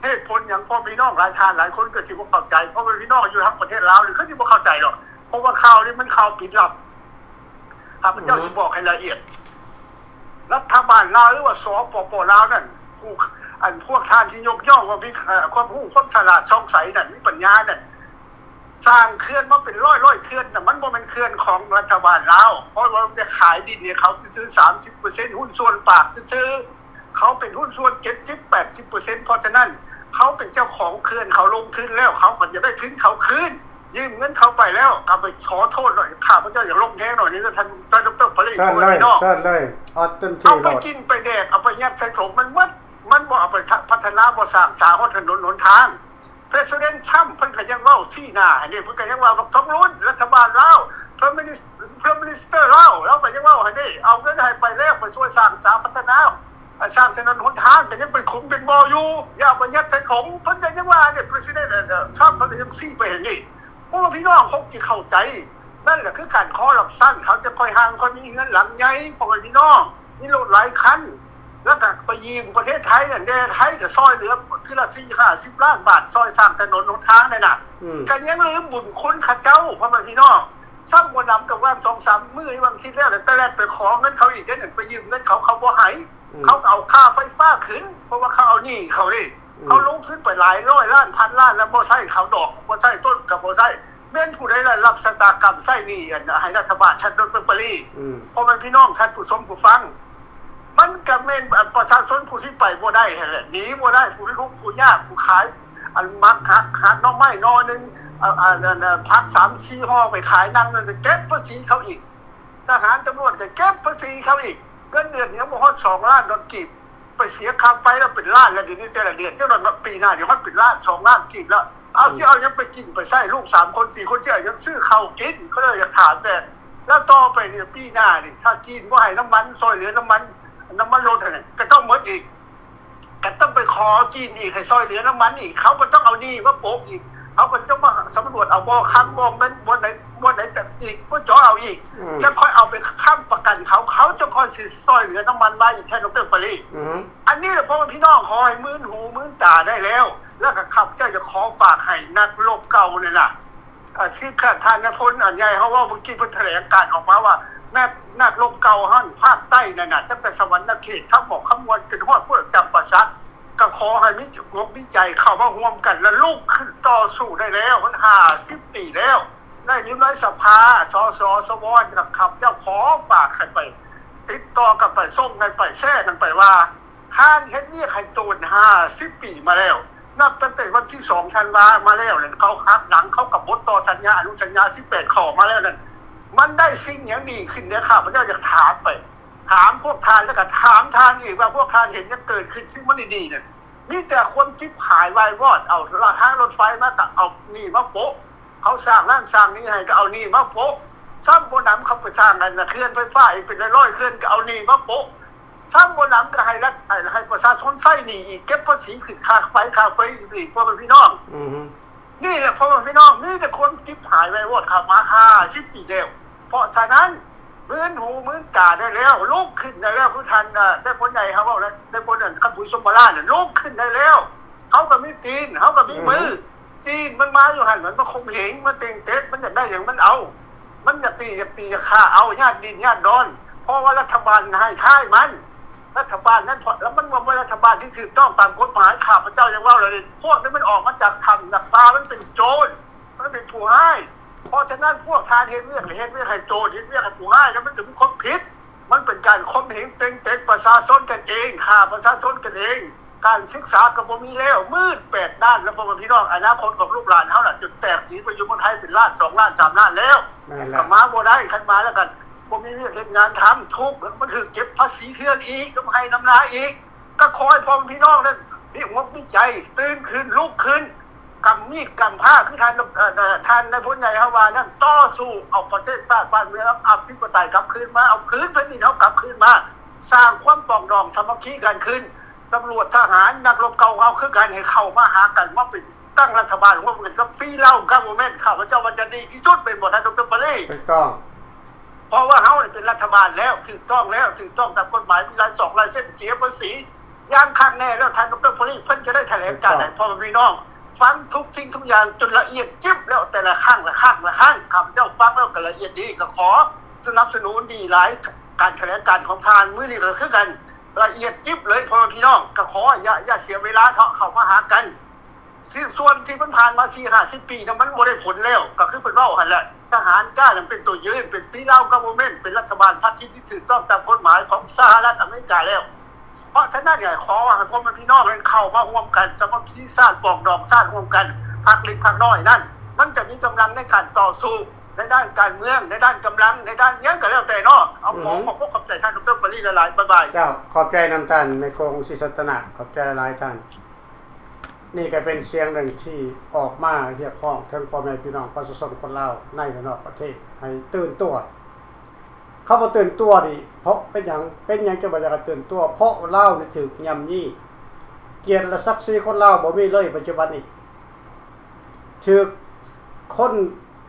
ເຫດຜົນຫຍັງ? ພໍ່ແມ່ພີ່ນ້ອງຫຼາຍທ່ານຫຼາຍຄົນກໍຊິບໍ່ເຂົ້າໃຈ ພໍ່ແມ່ພີ່ນ້ອງຢູ່ທາງປະເທດລາວນີ້ຄືຊິບໍ່ເຂົ້າໃຈດອກ ເພາະວ່າຂ່າວນີ້ມັນຂ່າວປິດລັບ ຂ້າພະເຈົ້າຊິບອກໃຫ້ລະອຽດ ລັດຖະບານລາວ ຫຼືວ່າ ສປປ ລາວນັ້ນ ຜູ້ ອັນພວກທ່ານທີ່ຍົກຍ້ອງວ່າມີ ເອີ ຄວາມຮູ້ຄວາມສະຫຼາດຊ່ອງໃສນັ້ນ ມີປັນຍານັ້ນ ສ້າງເຂື່ອນມາເປັນຮ້ອຍໆເຂື່ອນນະ ມັນບໍ່ແມ່ນເຂື່ອນຂອງລັດຖະບານລາວ ເພາະວ່າໄດ້ຂາຍດິນໃຫ້ເຂົາຊື່ໆ ສາມສິບເປີເຊັນ ຫຸ້ນສ່ວນປາກຊື່ໆ ເຂົາເປັນຫຸ້ນສ່ວນເຈັດສິບ ແປດສິບເປີເຊັນ ເພາະສະນັ້ນ ເຂົາເປັນເຈົ້າຂອງເຂື່ອນ ເຂົາລົງທຶນແລ້ວ ເຂົາກໍຢາກໄດ້ທຶນເຂົາຄືນ ຢືມເງິນເຂົາໄປແລ້ວ ກໍໄປຂໍໂທດໜ້ອຍ ຂ້າພະເຈົ້າຢາກລົງແຮງໜ້ອຍນີ້ ທ່ານ ທ່ານ ດຣ ປາລີ ພໍ່ແມ່ພີ່ນ້ອງ ເອົາໄປກິນໄປແດກ ເອົາໄປຍັດໃສ່ຖົງມັນໝົດ ມັນບໍ່ເອົາໄປພັດທະນາ ບໍ່ສ້າງສາຮອດຖະໜົນຫົນທາງ President Trump ເພິ່ນກໍຍັງເວົ້າຊີ້ໜ້າໃຫ້ເດ້ ເພິ່ນກໍຍັງວ່າບັກທອງລຸນ ລັດຖະບານລາວ Prime Minister ລາວ ລາວກໍຍັງເວົ້າໃຫ້ເດ້ ເອົາເງິນໃຫ້ໄປແລ້ວ ໄປຊ່ວຍສ້າງສາພັດທະນາ ສ້າງຖະໜົນຫົນທາງ ກໍຍັງເປັນຂຸມເປັນບໍ່ຢູ່ ຢ່າເອົາໄປຍັດໃສ່ຖົງ ເພິ່ນກໍຍັງວ່າເດ້ President Trump ເພິ່ນກໍຍັງຊີ້ໄປໃຫ້ເດ້ ໂອ້ ພີ່ນ້ອງຄົງຊິເຂົ້າໃຈ ນັ້ນແຫຼະຄືການຄໍຣັບຊັນ ເຂົາຈະຄ່ອຍຮັ່ງ ຄ່ອຍມີເຮືອນຫຼັງໃຫຍ່ ພໍ່ແມ່ພີ່ນ້ອງ ມີລົດຫຼາຍຄັນ ແລ້ວກໍໄປຢືມປະເທດໄທນັ້ນແດ່ ໄທກໍຊ່ອຍເຫຼືອເທື່ອລະສີ່ຫ້າສິບລ້ານບາດ ຊ່ອຍສ້າງຖະໜົນຫົນທາງນັ້ນນະ ກໍຍັງລືມບຸນຄຸນເຂົາເຈົ້າ ພໍ່ແມ່ພີ່ນ້ອງ ຊ້ຳບໍ່ໜຳກັບວ່າສອງສາມມື້ ວັນອາທິດແລ້ວ ແຕ່ແລ່ນໄປຂໍເງິນເຂົາອີກເດ້ ໄປຢືມເງິນເຂົາ ເຂົາບໍ່ໃຫ້ ເຂົາກໍເອົາຄ່າໄຟຟ້າຂຶ້ນ ເພາະວ່າເຂົາເອົາໜີ້ເຂົາເດ້ ເຂົາລົງທຶນໄປຫຼາຍຮ້ອຍລ້ານ ພັນລ້ານ ແລ້ວບໍ່ໃຊ້ເຂົາດອກ ບໍ່ໃຊ້ຕົ້ນກໍບໍ່ໃຊ້ ແມ່ນຜູ້ໃດລະຮັບຊະຕາກຳໃຊ້ໜີ້ ອັນ ໃຫ້ລັດຖະບານ ທ່ານ ດຣ ປາລີ ພໍ່ແມ່ພີ່ນ້ອງ ທ່ານຜູ້ຊົມຜູ້ຟັງ ມັນກໍແມ່ນ ອາ ປະຊາຊົນຜູ້ທີ່ໄປບໍ່ໄດ້ຫັ້ນແຫຼະ ໜີບໍ່ໄດ້ ຜູ້ທຸກຜູ້ຍາກ ຜູ້ຂາຍ ອັນ ໝາກຫັກ ຫັກໜໍ່ໄມ້ໜໍ່ໜຶ່ງ ອາ ອັນ ອັນ ອາ ຜັກສາມສີ່ຫໍ່ໄປຂາຍ ນັ່ງນັ້ນກໍເກັບພາສີເຂົາອີກ ທະຫານຕຳຫຼວດກໍເກັບພາສີເຂົາອີກ ເງິນເດືອນຍັງບໍ່ຮອດສອງລ້ານດອນກີບ ໄປເສຍຄ່າໄຟແລ້ວເປັນລ້ານແລ້ວ ດຽວນີ້ແຕ່ລະເດືອນ ຈັກໜ່ອຍມາປີໜ້າ ດຽວຮອດເປັນລ້ານສອງລ້ານກີບແລ້ວ ເອົາ ຊິເອົາຫຍັງໄປກິນໄປໃຊ້ ລູກສາມຄົນສີ່ຄົນ ຊິເອົາຫຍັງຊື້ເຂົ້າກິນ ກໍເລີຍຢາກຖາມແດ່ ແລ້ວຕໍ່ໄປນີ້ ປີໜ້ານີ້ ຖ້າຈີນບໍ່ໃຫ້ນ້ຳມັນ ຊ່ອຍເຫຼືອນ້ຳມັນ ນ້ຳມັນລົດຫັ້ນນະ ກໍຕ້ອງໝົດອີກ ກໍຕ້ອງໄປຂໍຈີນອີກ ໃຫ້ຊ່ອຍເຫຼືອນ້ຳມັນອີກ ເຂົາກໍຕ້ອງເອົາໜີ້ມາໂປະອີກ ເຂົາກໍຕ້ອງມາສຳຫຼວດເອົາບໍ່ຄຳ ບໍ່ແມ່ນບ່ອນໃດ ບ່ອນໃດອີກ ບໍ່ເຈາະເອົາອີກ ຈັ່ງຄ່ອຍເອົາໄປຄ້ຳປະກັນເຂົາ ເຂົາຈັ່ງຄ່ອຍຊິຊ່ອຍເຫຼືອນ້ຳມັນມາອີກ ທ່ານ ດຣ ປາລີ ອັນນີ້ລະ ພໍ່ແມ່ພີ່ນ້ອງ ຂໍໃຫ້ມື່ນຫູມື່ນຕາໄດ້ແລ້ວ ແລ້ວກໍຂ້າພະເຈົ້າຈະຂໍຝາກໃຫ້ນັກລົບເກົ່ານີ້ນະ ອາ ທີ່ທ່ານນາພົນ ອັນໃຫຍ່ເຮົາເວົ້າເມື່ອກີ້ ເພິ່ນຖະແຫຼງການອອກມາວ່າ ນັກ ນັກລົບເກົ່າຫັ້ນ ພາກໃຕ້ນັ້ນນະ ຕັ້ງແຕ່ສະຫວັນນະເຂດ ຄຳໝອກຄຳມ່ວນ ຈົນຮອດພວກຈຳປາສັກ ກໍຂໍໃຫ້ມີອົກມີໃຈເຂົ້າມາຮ່ວມກັນ ແລະ ລຸກຂຶ້ນຕໍ່ສູ້ໄດ້ແລ້ວ ມັນຫ້າສິບປີແລ້ວ ໃນຢູ່ໃນສະພາ ສສ ສວ ກັບຂ້າພະເຈົ້າ ຂໍຝາກໃຫ້ໄປ ຕິດຕໍ່ກັນໄປ ສົ່ງກັນໄປ ແຊກັນໄປວ່າ ທ່ານເຮັດວຽກໃຫ້ໂຕນຫ້າສິບປີມາແລ້ວ ນັບຕັ້ງແຕ່ວັນທີສອງທັນວາມາແລ້ວນັ້ນ ເຂົາຫັກຫຼັງ ເຂົາກະບົດຕໍ່ສັນຍາ ອະນຸສັນຍາສິບແປດຂໍ້ມາແລ້ວນັ້ນ ມັນໄດ້ສິ່ງຫຍັງດີຂຶ້ນແດ່? ຂ້າພະເຈົ້າຢາກຖາມໄປ ຖາມພວກທ່ານ ແລ້ວກະຖາມທ່ານອີກວ່າ ພວກທ່ານເຫັນຫຍັງເກີດຂຶ້ນ ສິ່ງມັນດີໆນັ້ນ ມີແຕ່ຄວາມຈິບຫາຍວາຍວອດ ເອົາທາງລົດໄຟມາກະເອົາໜີ້ມາໂປະ ເຂົາສ້າງນັ້ນສ້າງນີ້ໃຫ້ກໍເອົາໜີ້ມາໂປະ ຊ້ຳບໍ່ໜຳເຂົາໄປສ້າງອັນເຂື່ອນໄຟຟ້າອີກເປັນຮ້ອຍໆເຂື່ອນກໍເອົາໜີ້ມາໂປະ ຊ້ຳບໍ່ໜຳກໍໃຫ້ລັດ ໃຫ້ ໃຫ້ປະຊາຊົນໃຊ້ໜີ້ອີກ ເກັບພາສີຂຶ້ນຄ່າໄຟຄ່າເຟີ້ອີກ ພໍ່ແມ່ພີ່ນ້ອງ ນີ້ແຫຼະພໍ່ແມ່ພີ່ນ້ອງ ມີແຕ່ຄວາມຈິບຫາຍວາຍວອດເຂົ້າມາຫ້າສິບປີແລ້ວ ເພາະສະນັ້ນ ມື່ນຫູມື່ນຕາໄດ້ແລ້ວ ລຸກຂຶ້ນໄດ້ແລ້ວ ຄືທ່ານ ເອີ ນາຍພົນໃຫຍ່ເຮົາເວົ້າ ນາຍພົນ ອັນ ຄຳພູສົມມະລານ ລຸກຂຶ້ນໄດ້ແລ້ວ ເຮົາກໍມີຕີນ ເຮົາກໍມີມື ຕີນມັນມາຢູ່ຫັ້ນ ມັນມາຂົ່ມເຫງ ມາເຕັງເຕັກ ມັນຢາກໄດ້ຫຍັງມັນເອົາ ມັນຢາກຕີ ຢາກຕີ ຢາກຂ້າເອົາ ຍາດດິນຍາດດອນ ເພາະວ່າລັດຖະບານໃຫ້ຂາຍມັນ ລັດຖະບານນັ້ນ ເພາະ ແລ້ວມັນບໍ່ແມ່ນລັດຖະບານທີ່ຖືກຕ້ອງຕາມກົດໝາຍ. ຂ້າພະເຈົ້າຍັງເວົ້າເລີຍ ພວກນີ້ມັນອອກມາຈາກຖ້ຳ ນັກປ່າ ມັນເປັນໂຈນ ມັນເປັນຜູ້ຮ້າຍ. ເພາະສະນັ້ນ ພວກທ່ານເຮັດວຽກ ເຮັດວຽກໃຫ້ໂຈນ ເຮັດວຽກໃຫ້ຜູ້ຮ້າຍ ແລ້ວມັນກໍມີຄວາມຜິດ. ມັນເປັນການຂົ່ມເຫັງເຕັງເຕັກປະຊາຊົນກັນເອງ, ຂ້າປະຊາຊົນກັນເອງ. ການສຶກສາກໍບໍ່ມີແລ້ວ, ມືດແປດດ້ານແລ້ວ ພໍ່ແມ່ພີ່ນ້ອງ. ອະນາຄົດຂອງລູກຫຼານເຮົານະ ຈົນແຕກໜີໄປຢູ່ເມືອງໄທເປັນລ້ານ ສອງລ້ານ ສາມລ້ານແລ້ວ. ແມ່ນແລ້ວ. ກໍມາບໍ່ໄດ້, ຄັນມາແລ້ວກໍບໍ່ມີວຽກເຮັດງານທຳ, ທຸກ, ມັນຖືກເກັບພາສີເທື່ອນອີກ, ນຳໄຮ່ນຳນາອີກ. ກໍຂໍໃຫ້ພໍ່ແມ່ພີ່ນ້ອງນັ້ນມີອົກມີໃຈ, ຕື່ນຂຶ້ນ, ລຸກຂຶ້ນ, ກຳມີດກຳພ້າ ຄືທ່ານ ເອີ ທ່ານນາຍພົນໃຫຍ່ເຮົາວ່ານັ້ນ, ຕໍ່ສູ້ເອົາປະເທດຊາດບ້ານເມືອງອະທິປະໄຕກັບຄືນມາ, ເອົາພື້ນແຜ່ນດິນເຮົາກັບຄືນມາ, ສ້າງຄວາມປອງດອງສາມັກຄີກັນຄືນ. ຕຳຫຼວດ, ທະຫານ, ນັກລົບເກົ່າເຮົາຄືກັນ ໃຫ້ເຂົ້າມາຫາກັນ, ມາເປັນ ຕັ້ງລັດຖະບານຮ່ວມກັນກັບ Free Lao Government. ຂ້າພະເຈົ້າວ່າຈະດີທີ່ສຸດ ແມ່ນບໍ່ທ່ານ ດຣ. ປະລີ? ຖືກຕ້ອງ. ເພາະວ່າເຮົານີ້ເປັນລັດຖະບານແລ້ວ, ຖືກຕ້ອງແລ້ວ, ຖືກຕ້ອງຕາມກົດໝາຍ, ມີລາຍສອງລາຍເຊັນ, ເສຍພາສີຢ່າງຄັກແນ່ແລ້ວ. ທ່ານ ດຣ. ປະລີ ເພິ່ນຈະໄດ້ຖະແຫຼງການໃຫ້ພໍ່ແມ່ພີ່ນ້ອງຟັງທຸກສິ່ງທຸກຢ່າງຈົນລະອຽດຢິບແລ້ວ, ແຕ່ລະຄັ້ງ ລະຄັ້ງ ລະຄັ້ງ. ຂ້າພະເຈົ້າຟັງແລ້ວກໍລະອຽດດີ, ກໍຂໍສະໜັບສະໜູນດີຫຼາຍ. ການຖະແຫຼງການຂອງທ່ານມື້ນີ້ກໍຄືກັນ, ລະອຽດຢິບເລີຍ ພໍ່ແມ່ພີ່ນ້ອງ. ກໍຂໍຢ່າ ຢ່າເສຍເວລາເທາະ, ເຂົ້າມາຫາກັນ. ຊິ ສ່ວນທີ່ມັນຜ່ານມາສີ່ຫ້າສິບປີນະ ມັນບໍ່ໄດ້ຜົນແລ້ວ, ກໍຄືເພິ່ນເວົ້າຫັ້ນແຫຼະ. ທະຫານກ້ານະ ເປັນຕົວຢືນ, ເປັນ Free Lao Government, ເປັນລັດຖະບານພັດທີ່ຖືກຕ້ອງຕາມກົດໝາຍຂອງສະຫະລັດອາເມລິກາແລ້ວ. ເພາະສະນັ້ນ ກໍຂໍວ່າໃຫ້ພໍ່ແມ່ພີ່ນ້ອງນັ້ນເຂົ້າມາຮ່ວມກັນ, ສາມັກຄີຊາດ, ປອງດອງຊາດຮ່ວມກັນ. ພັກເລັກພັກນ້ອຍນັ້ນ ມັນຈະມີກຳລັງໃນການຕໍ່ສູ້ໃນດ້ານການເມືອງ, ໃນດ້ານກຳລັງ, ໃນດ້ານຫຍັງກໍແລ້ວແຕ່ເນາະ. ເອົາ ອືຮຶ ຂໍຂອບອົກຂອບໃຈທ່ານ ດຣ. ປະລີ ຫຼາຍໆ. ບາຍບາຍ. ເຈົ້າ, ຂອບໃຈນຳທ່ານ ແມ່ຄົງ ສີສັດຕະນາກ, ຂອບໃຈຫຼາຍໆທ່ານ. ນີ້ກໍເປັນສຽງໜຶ່ງທີ່ອອກມາຮຽກຮ້ອງເຖິງພໍ່ແມ່ພີ່ນ້ອງປະຊາຊົນຄົນລາວໃນ ແລະ ນອກປະເທດໃຫ້ຕື່ນຕົວ. ຄຳວ່າຕື່ນຕົວນີ້ ເພາະເປັນຫຍັງ? ເປັນຫຍັງຈຶ່ງວ່າຢາກໃຫ້ຕື່ນຕົວ? ເພາະລາວນີ້ຖືກຫຍ້ຳຢີ້, ກຽດ ແລະ ສັກສີຄົນລາວບໍ່ມີເລີຍປັດຈຸບັນນີ້. ຖືກຄົນ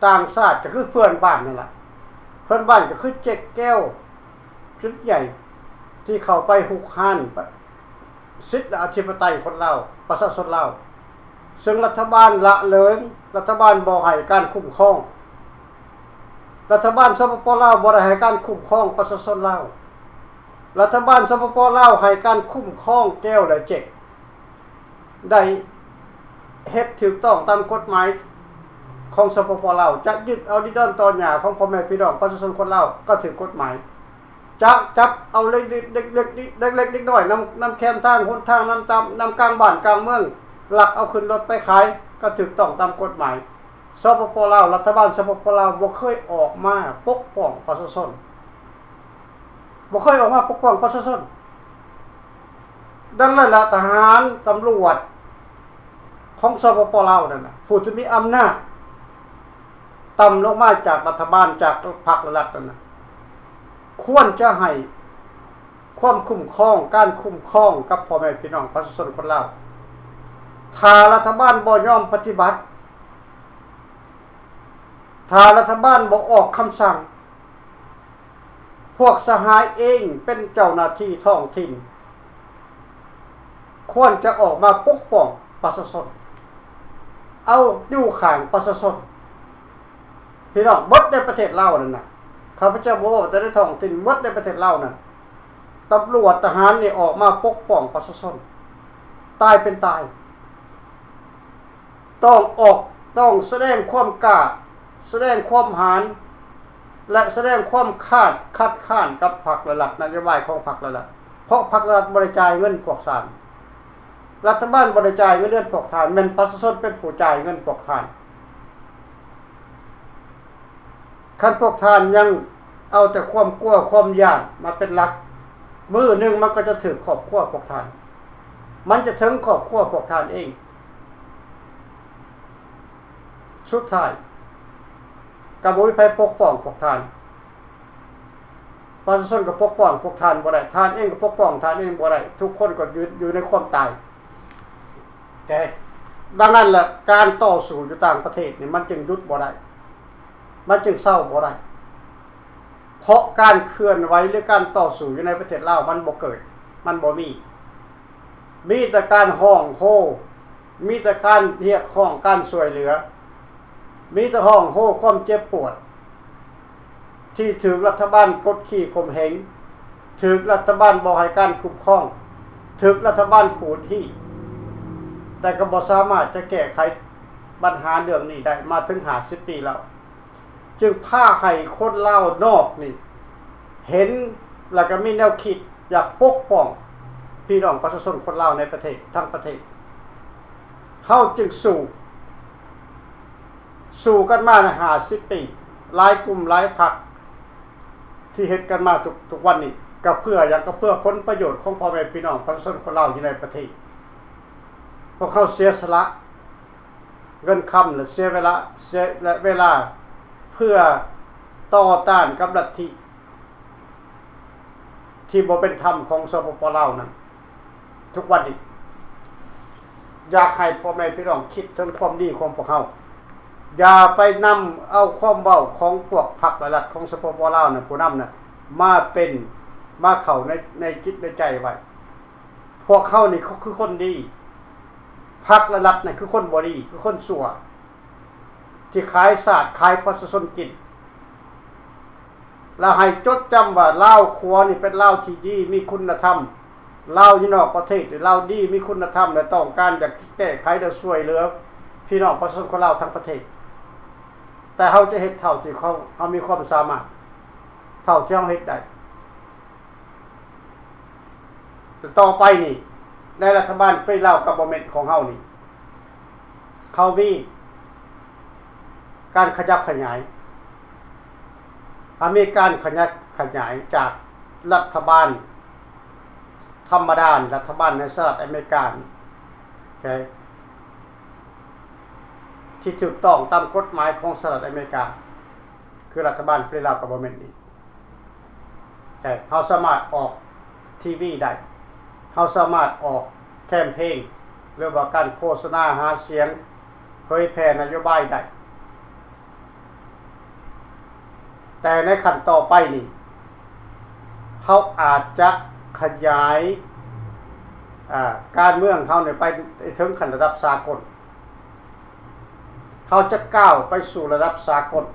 ຕ່າງຊາດ ກໍຄືເພື່ອນບ້ານນັ້ນລະ, ເພື່ອນບ້ານກໍຄືເຈັກແກ້ວ ຈຸດໃຫຍ່ທີ່ເຂົ້າໄປຮຸກຮານ ສິດ ແລະ ອະທິປະໄຕຄົນລາວ, ປະຊາຊົນລາວ, ເຊິ່ງລັດຖະບານລະເລີງ, ລັດຖະບານບໍ່ໃຫ້ການຄຸ້ມຄອງ, ລັດຖະບານ ສປປ ລາວ ບໍ່ໄດ້ໃຫ້ການຄຸ້ມຄອງປະຊາຊົນລາວ, ລັດຖະບານ ສປປ ລາວ ໃຫ້ການຄຸ້ມຄອງແກ້ວ ແລະ ເຈັກ ໄດ້ເຮັດຖືກຕ້ອງຕາມກົດໝາຍຂອງ ສປປ ລາວ, ຈະຍຶດເອົາດິນດອນຕອນຫຍ້າຂອງພໍ່ແມ່ພີ່ນ້ອງປະຊາຊົນຄົນລາວ ກໍຖືກກົດໝາຍ. ຈະຈັບເອົາເລັກໆ ເລັກໆ ເລັກໆ ເລັກນ້ອຍ ນຳ ນຳແຄມທາງຫົນທາງ ນຳຕາມ ນຳກາງບ້ານກາງເມືອງ ລັກເອົາຂຶ້ນລົດໄປຂາຍ ກໍຖືກຕ້ອງຕາມກົດໝາຍ. ສປປ ລາວ, ລັດຖະບານ ສປປ ລາວ ບໍ່ເຄີຍອອກມາປົກປ້ອງປະຊາຊົນ, ບໍ່ເຄີຍອອກມາປົກປ້ອງປະຊາຊົນ. ດັ່ງນັ້ນລະ ທະຫານ, ຕຳຫຼວດຂອງ ສປປ ລາວ ນັ້ນນະ ຜູ້ທີ່ມີອຳນາດຕ່ຳລົງມາຈາກລັດຖະບານ, ຈາກພັກ ແລະ ລັດນັ້ນນະ ຄວນຈະໃຫ້ຄວາມຄຸ້ມຄອງ, ການຄຸ້ມຄອງກັບພໍ່ແມ່ພີ່ນ້ອງປະຊາຊົນຄົນລາວ. ຖ້າລັດຖະບານບໍ່ຍອມປະຕິບັດ, ຖ້າລັດຖະບານບໍ່ອອກຄຳສັ່ງ, ພວກສະຫາຍເອງເປັນເຈົ້າໜ້າທີ່ທ້ອງຖິ່ນ ຄວນຈະອອກມາປົກປ້ອງປະຊາຊົນ, ເອົາຢູ່ຂ້າງປະຊາຊົນ. ພີ່ນ້ອງ, ເບິດໃນປະເທດລາວນັ້ນນະ, ຂ້າພະເຈົ້າບໍ່ເວົ້າແຕ່ໃນທ້ອງຖິ່ນ, ເບິດໃນປະເທດລາວນັ້ນ, ຕຳຫຼວດ, ທະຫານນີ້ອອກມາປົກປ້ອງປະຊາຊົນ, ຕາຍເປັນຕາຍ. ຕ້ອງອອກ, ຕ້ອງສະແດງຄວາມກ້າ, ສະແດງຄວາມຫານ ແລະ ສະແດງຄວາມຄາດ, ຄັດຄ້ານກັບພັກ ແລະ ລັດ, ນະໂຍບາຍຂອງພັກ ແລະ ລັດ, ເພາະພັກ ແລະ ລັດບໍ່ໄດ້ຈ່າຍເງິນພວກທ່ານ, ລັດຖະບານບໍ່ໄດ້ຈ່າຍເງິນເດືອນພວກທ່ານ, ແມ່ນປະຊາຊົນເປັນຜູ້ຈ່າຍເງິນພວກທ່ານ. ຄັນພວກທ່ານຍັງເອົາແຕ່ຄວາມກົວຄວາມຢ້ານມາເປັນຫຼັກ, ມື້ໜຶ່ງມັນກໍຈະເຖິງຄອບຄົວພວກທ່ານ, ມັນຈະເຖິງຄອບຄົວພວກທ່ານເອງ. ສຸດທ້າຍກໍບໍ່ມີໃຜປົກປ້ອງພວກທ່ານ, ປະຊາຊົນກໍປົກປ້ອງພວກທ່ານບໍ່ໄດ້, ທ່ານເອງກໍປົກປ້ອງທ່ານເອງບໍ່ໄດ້, ທຸກຄົນກໍຢູ່, ຢູ່ໃນຄວາມຕາຍ. ແຕ່ ດັ່ງນັ້ນລະ ການຕໍ່ສູ້ຢູ່ຕ່າງປະເທດນີ້ ມັນຈຶ່ງຢຸດບໍ່ໄດ້, ມັນຈຶ່ງເຊົາບໍ່ໄດ້, ເພາະການເຄື່ອນໄຫວ ຫຼື ການຕໍ່ສູ້ຢູ່ໃນປະເທດລາວ ມັນບໍ່ເກີດ, ມັນບໍ່ມີ. ມີແຕ່ການຮ້ອງໂຮ, ມີແຕ່ການຮຽກຮ້ອງການຊ່ວຍເຫຼືອ, ມີແຕ່ຮ້ອງໂຮຄວາມເຈັບປວດ ທີ່ຖືກລັດຖະບານກົດຂີ່ຂົ່ມເຫງ, ຖື ຖືກລັດຖະບານບໍ່ໃຫ້ການຄຸ້ມຄອງ, ຖືກລັດຖະບານຂູດຮີດ, ແຕ່ກໍບໍ່ສາມາດຈະແກ້ໄຂບັນຫາເລື່ອງນີ້ໄດ້ມາເຖິງຫ້າສິບປີແລ້ວ. ຈຶ່ງພາໃຫ້ຄົນລາວນອກນີ້ເຫັນ ແລ້ວກໍມີແນວຄິດຢາກປົກປ້ອງພີ່ນ້ອງປະຊາຊົນຄົນລາວໃນປະເທດ ທັງປະເທດ. ເຮົາຈຶ່ງສູ້ ສູ້ກັນມາໃນຫ້າສິບປີ, ຫຼາຍກຸ່ມຫຼາຍພັກທີ່ເຮັດກັນມາທຸກ ທຸກວັນນີ້ ກໍເພື່ອຫຍັງ? ກໍເພື່ອຜົນປະໂຫຍດຂອງພໍ່ແມ່ພີ່ນ້ອງປະຊາຊົນຄົນລາວຢູ່ໃນປະເທດ. ພວກເຮົາເສຍສະຫຼະເງິນຄຳ ແລະ ເສຍເວລາ ເສຍ ແລະ ເວລາ ເພື່ອຕໍ່ຕ້ານກັບລັດທິທີ່ບໍ່ເປັນທຳຂອງ ສປປ ລາວນັ້ນ. ທຸກວັນນີ້ ຢາກໃຫ້ພໍ່ແມ່ພີ່ນ້ອງຄິດເຖິງຄວາມດີຂອງພວກເຮົາ. ຢ່າໄປນຳເອົາຄວາມເວົ້າຂອງພວກພັກ ແລະ ລັດຂອງ ສປປ ລາວນັ້ນ ຜູ້ນຳນັ້ນ ມາເປັນ ມາເຂົ້າໃນ ໃນຈິດໃນໃຈໄວ້. ພວກເຮົານີ້ຄືຄົນດີ, ພັກ ແລະ ລັດນັ້ນຄືຄົນບໍ່ດີ, ຄືຄົນຊົ່ວ ທີ່ຂາຍຊາດຂາຍປະຊາຊົນກິນ. ແລ້ວໃຫ້ຈົດຈຳວ່າລາວຂວານີ້ເປັນລາວທີ່ດີ ມີຄຸນນະທຳ, ລາວຢູ່ນອກປະເທດນີ້ລາວດີ ມີຄຸນນະທຳ ແລະ ຕ້ອງການຢາກແກ້ໄຂ ແລະ ຊ່ວຍເຫຼືອພີ່ນ້ອງປະຊາຊົນຄົນລາວທັງປະເທດ. ແຕ່ເຮົາຈະເຮັດເທົ່າທີ່ເຮົາ ເຮົາມີຄວາມສາມາດ ເທົ່າທີ່ເຮົາເຮັດໄດ້. ແຕ່ຕໍ່ໄປນີ້ ໃນລັດຖະບານ Free Lao Government ຂອງເຮົານີ້ ເຮົາມີການຂະຫຍັບຂະຫຍາຍ, ເຮົາມີການຂະຫຍັບຂະຫຍາຍຈາກລັດຖະບານທຳມະດາ, ລັດຖະບານໃນສະຫະລັດອາເມລິການີ້ ໂອເຄ ທີ່ຖືກຕ້ອງຕາມກົດໝາຍຂອງສະຫະລັດອາເມລິກາ ຄືລັດຖະບານ Free Lao Government ນີ້. ເຮົາສາມາດອອກທີວີໄດ້, ເຮົາສາມາດອອກແຄມເພງ ຫຼືວ່າການໂຄສະນາຫາສຽງ ເຜີຍແຜ່ນະໂຍບາຍໄດ້. ແຕ່ໃນຂັ້ນຕໍ່ໄປນີ້ ເຮົາອາດຈະຂະຫຍາຍ ອາ ການເມືອງເຮົານີ້ໄປເຖິງຂັ້ນລະດັບສາກົນ. ເຮົາຈະກ້າວໄປສູ່ລະດັບສາກົນ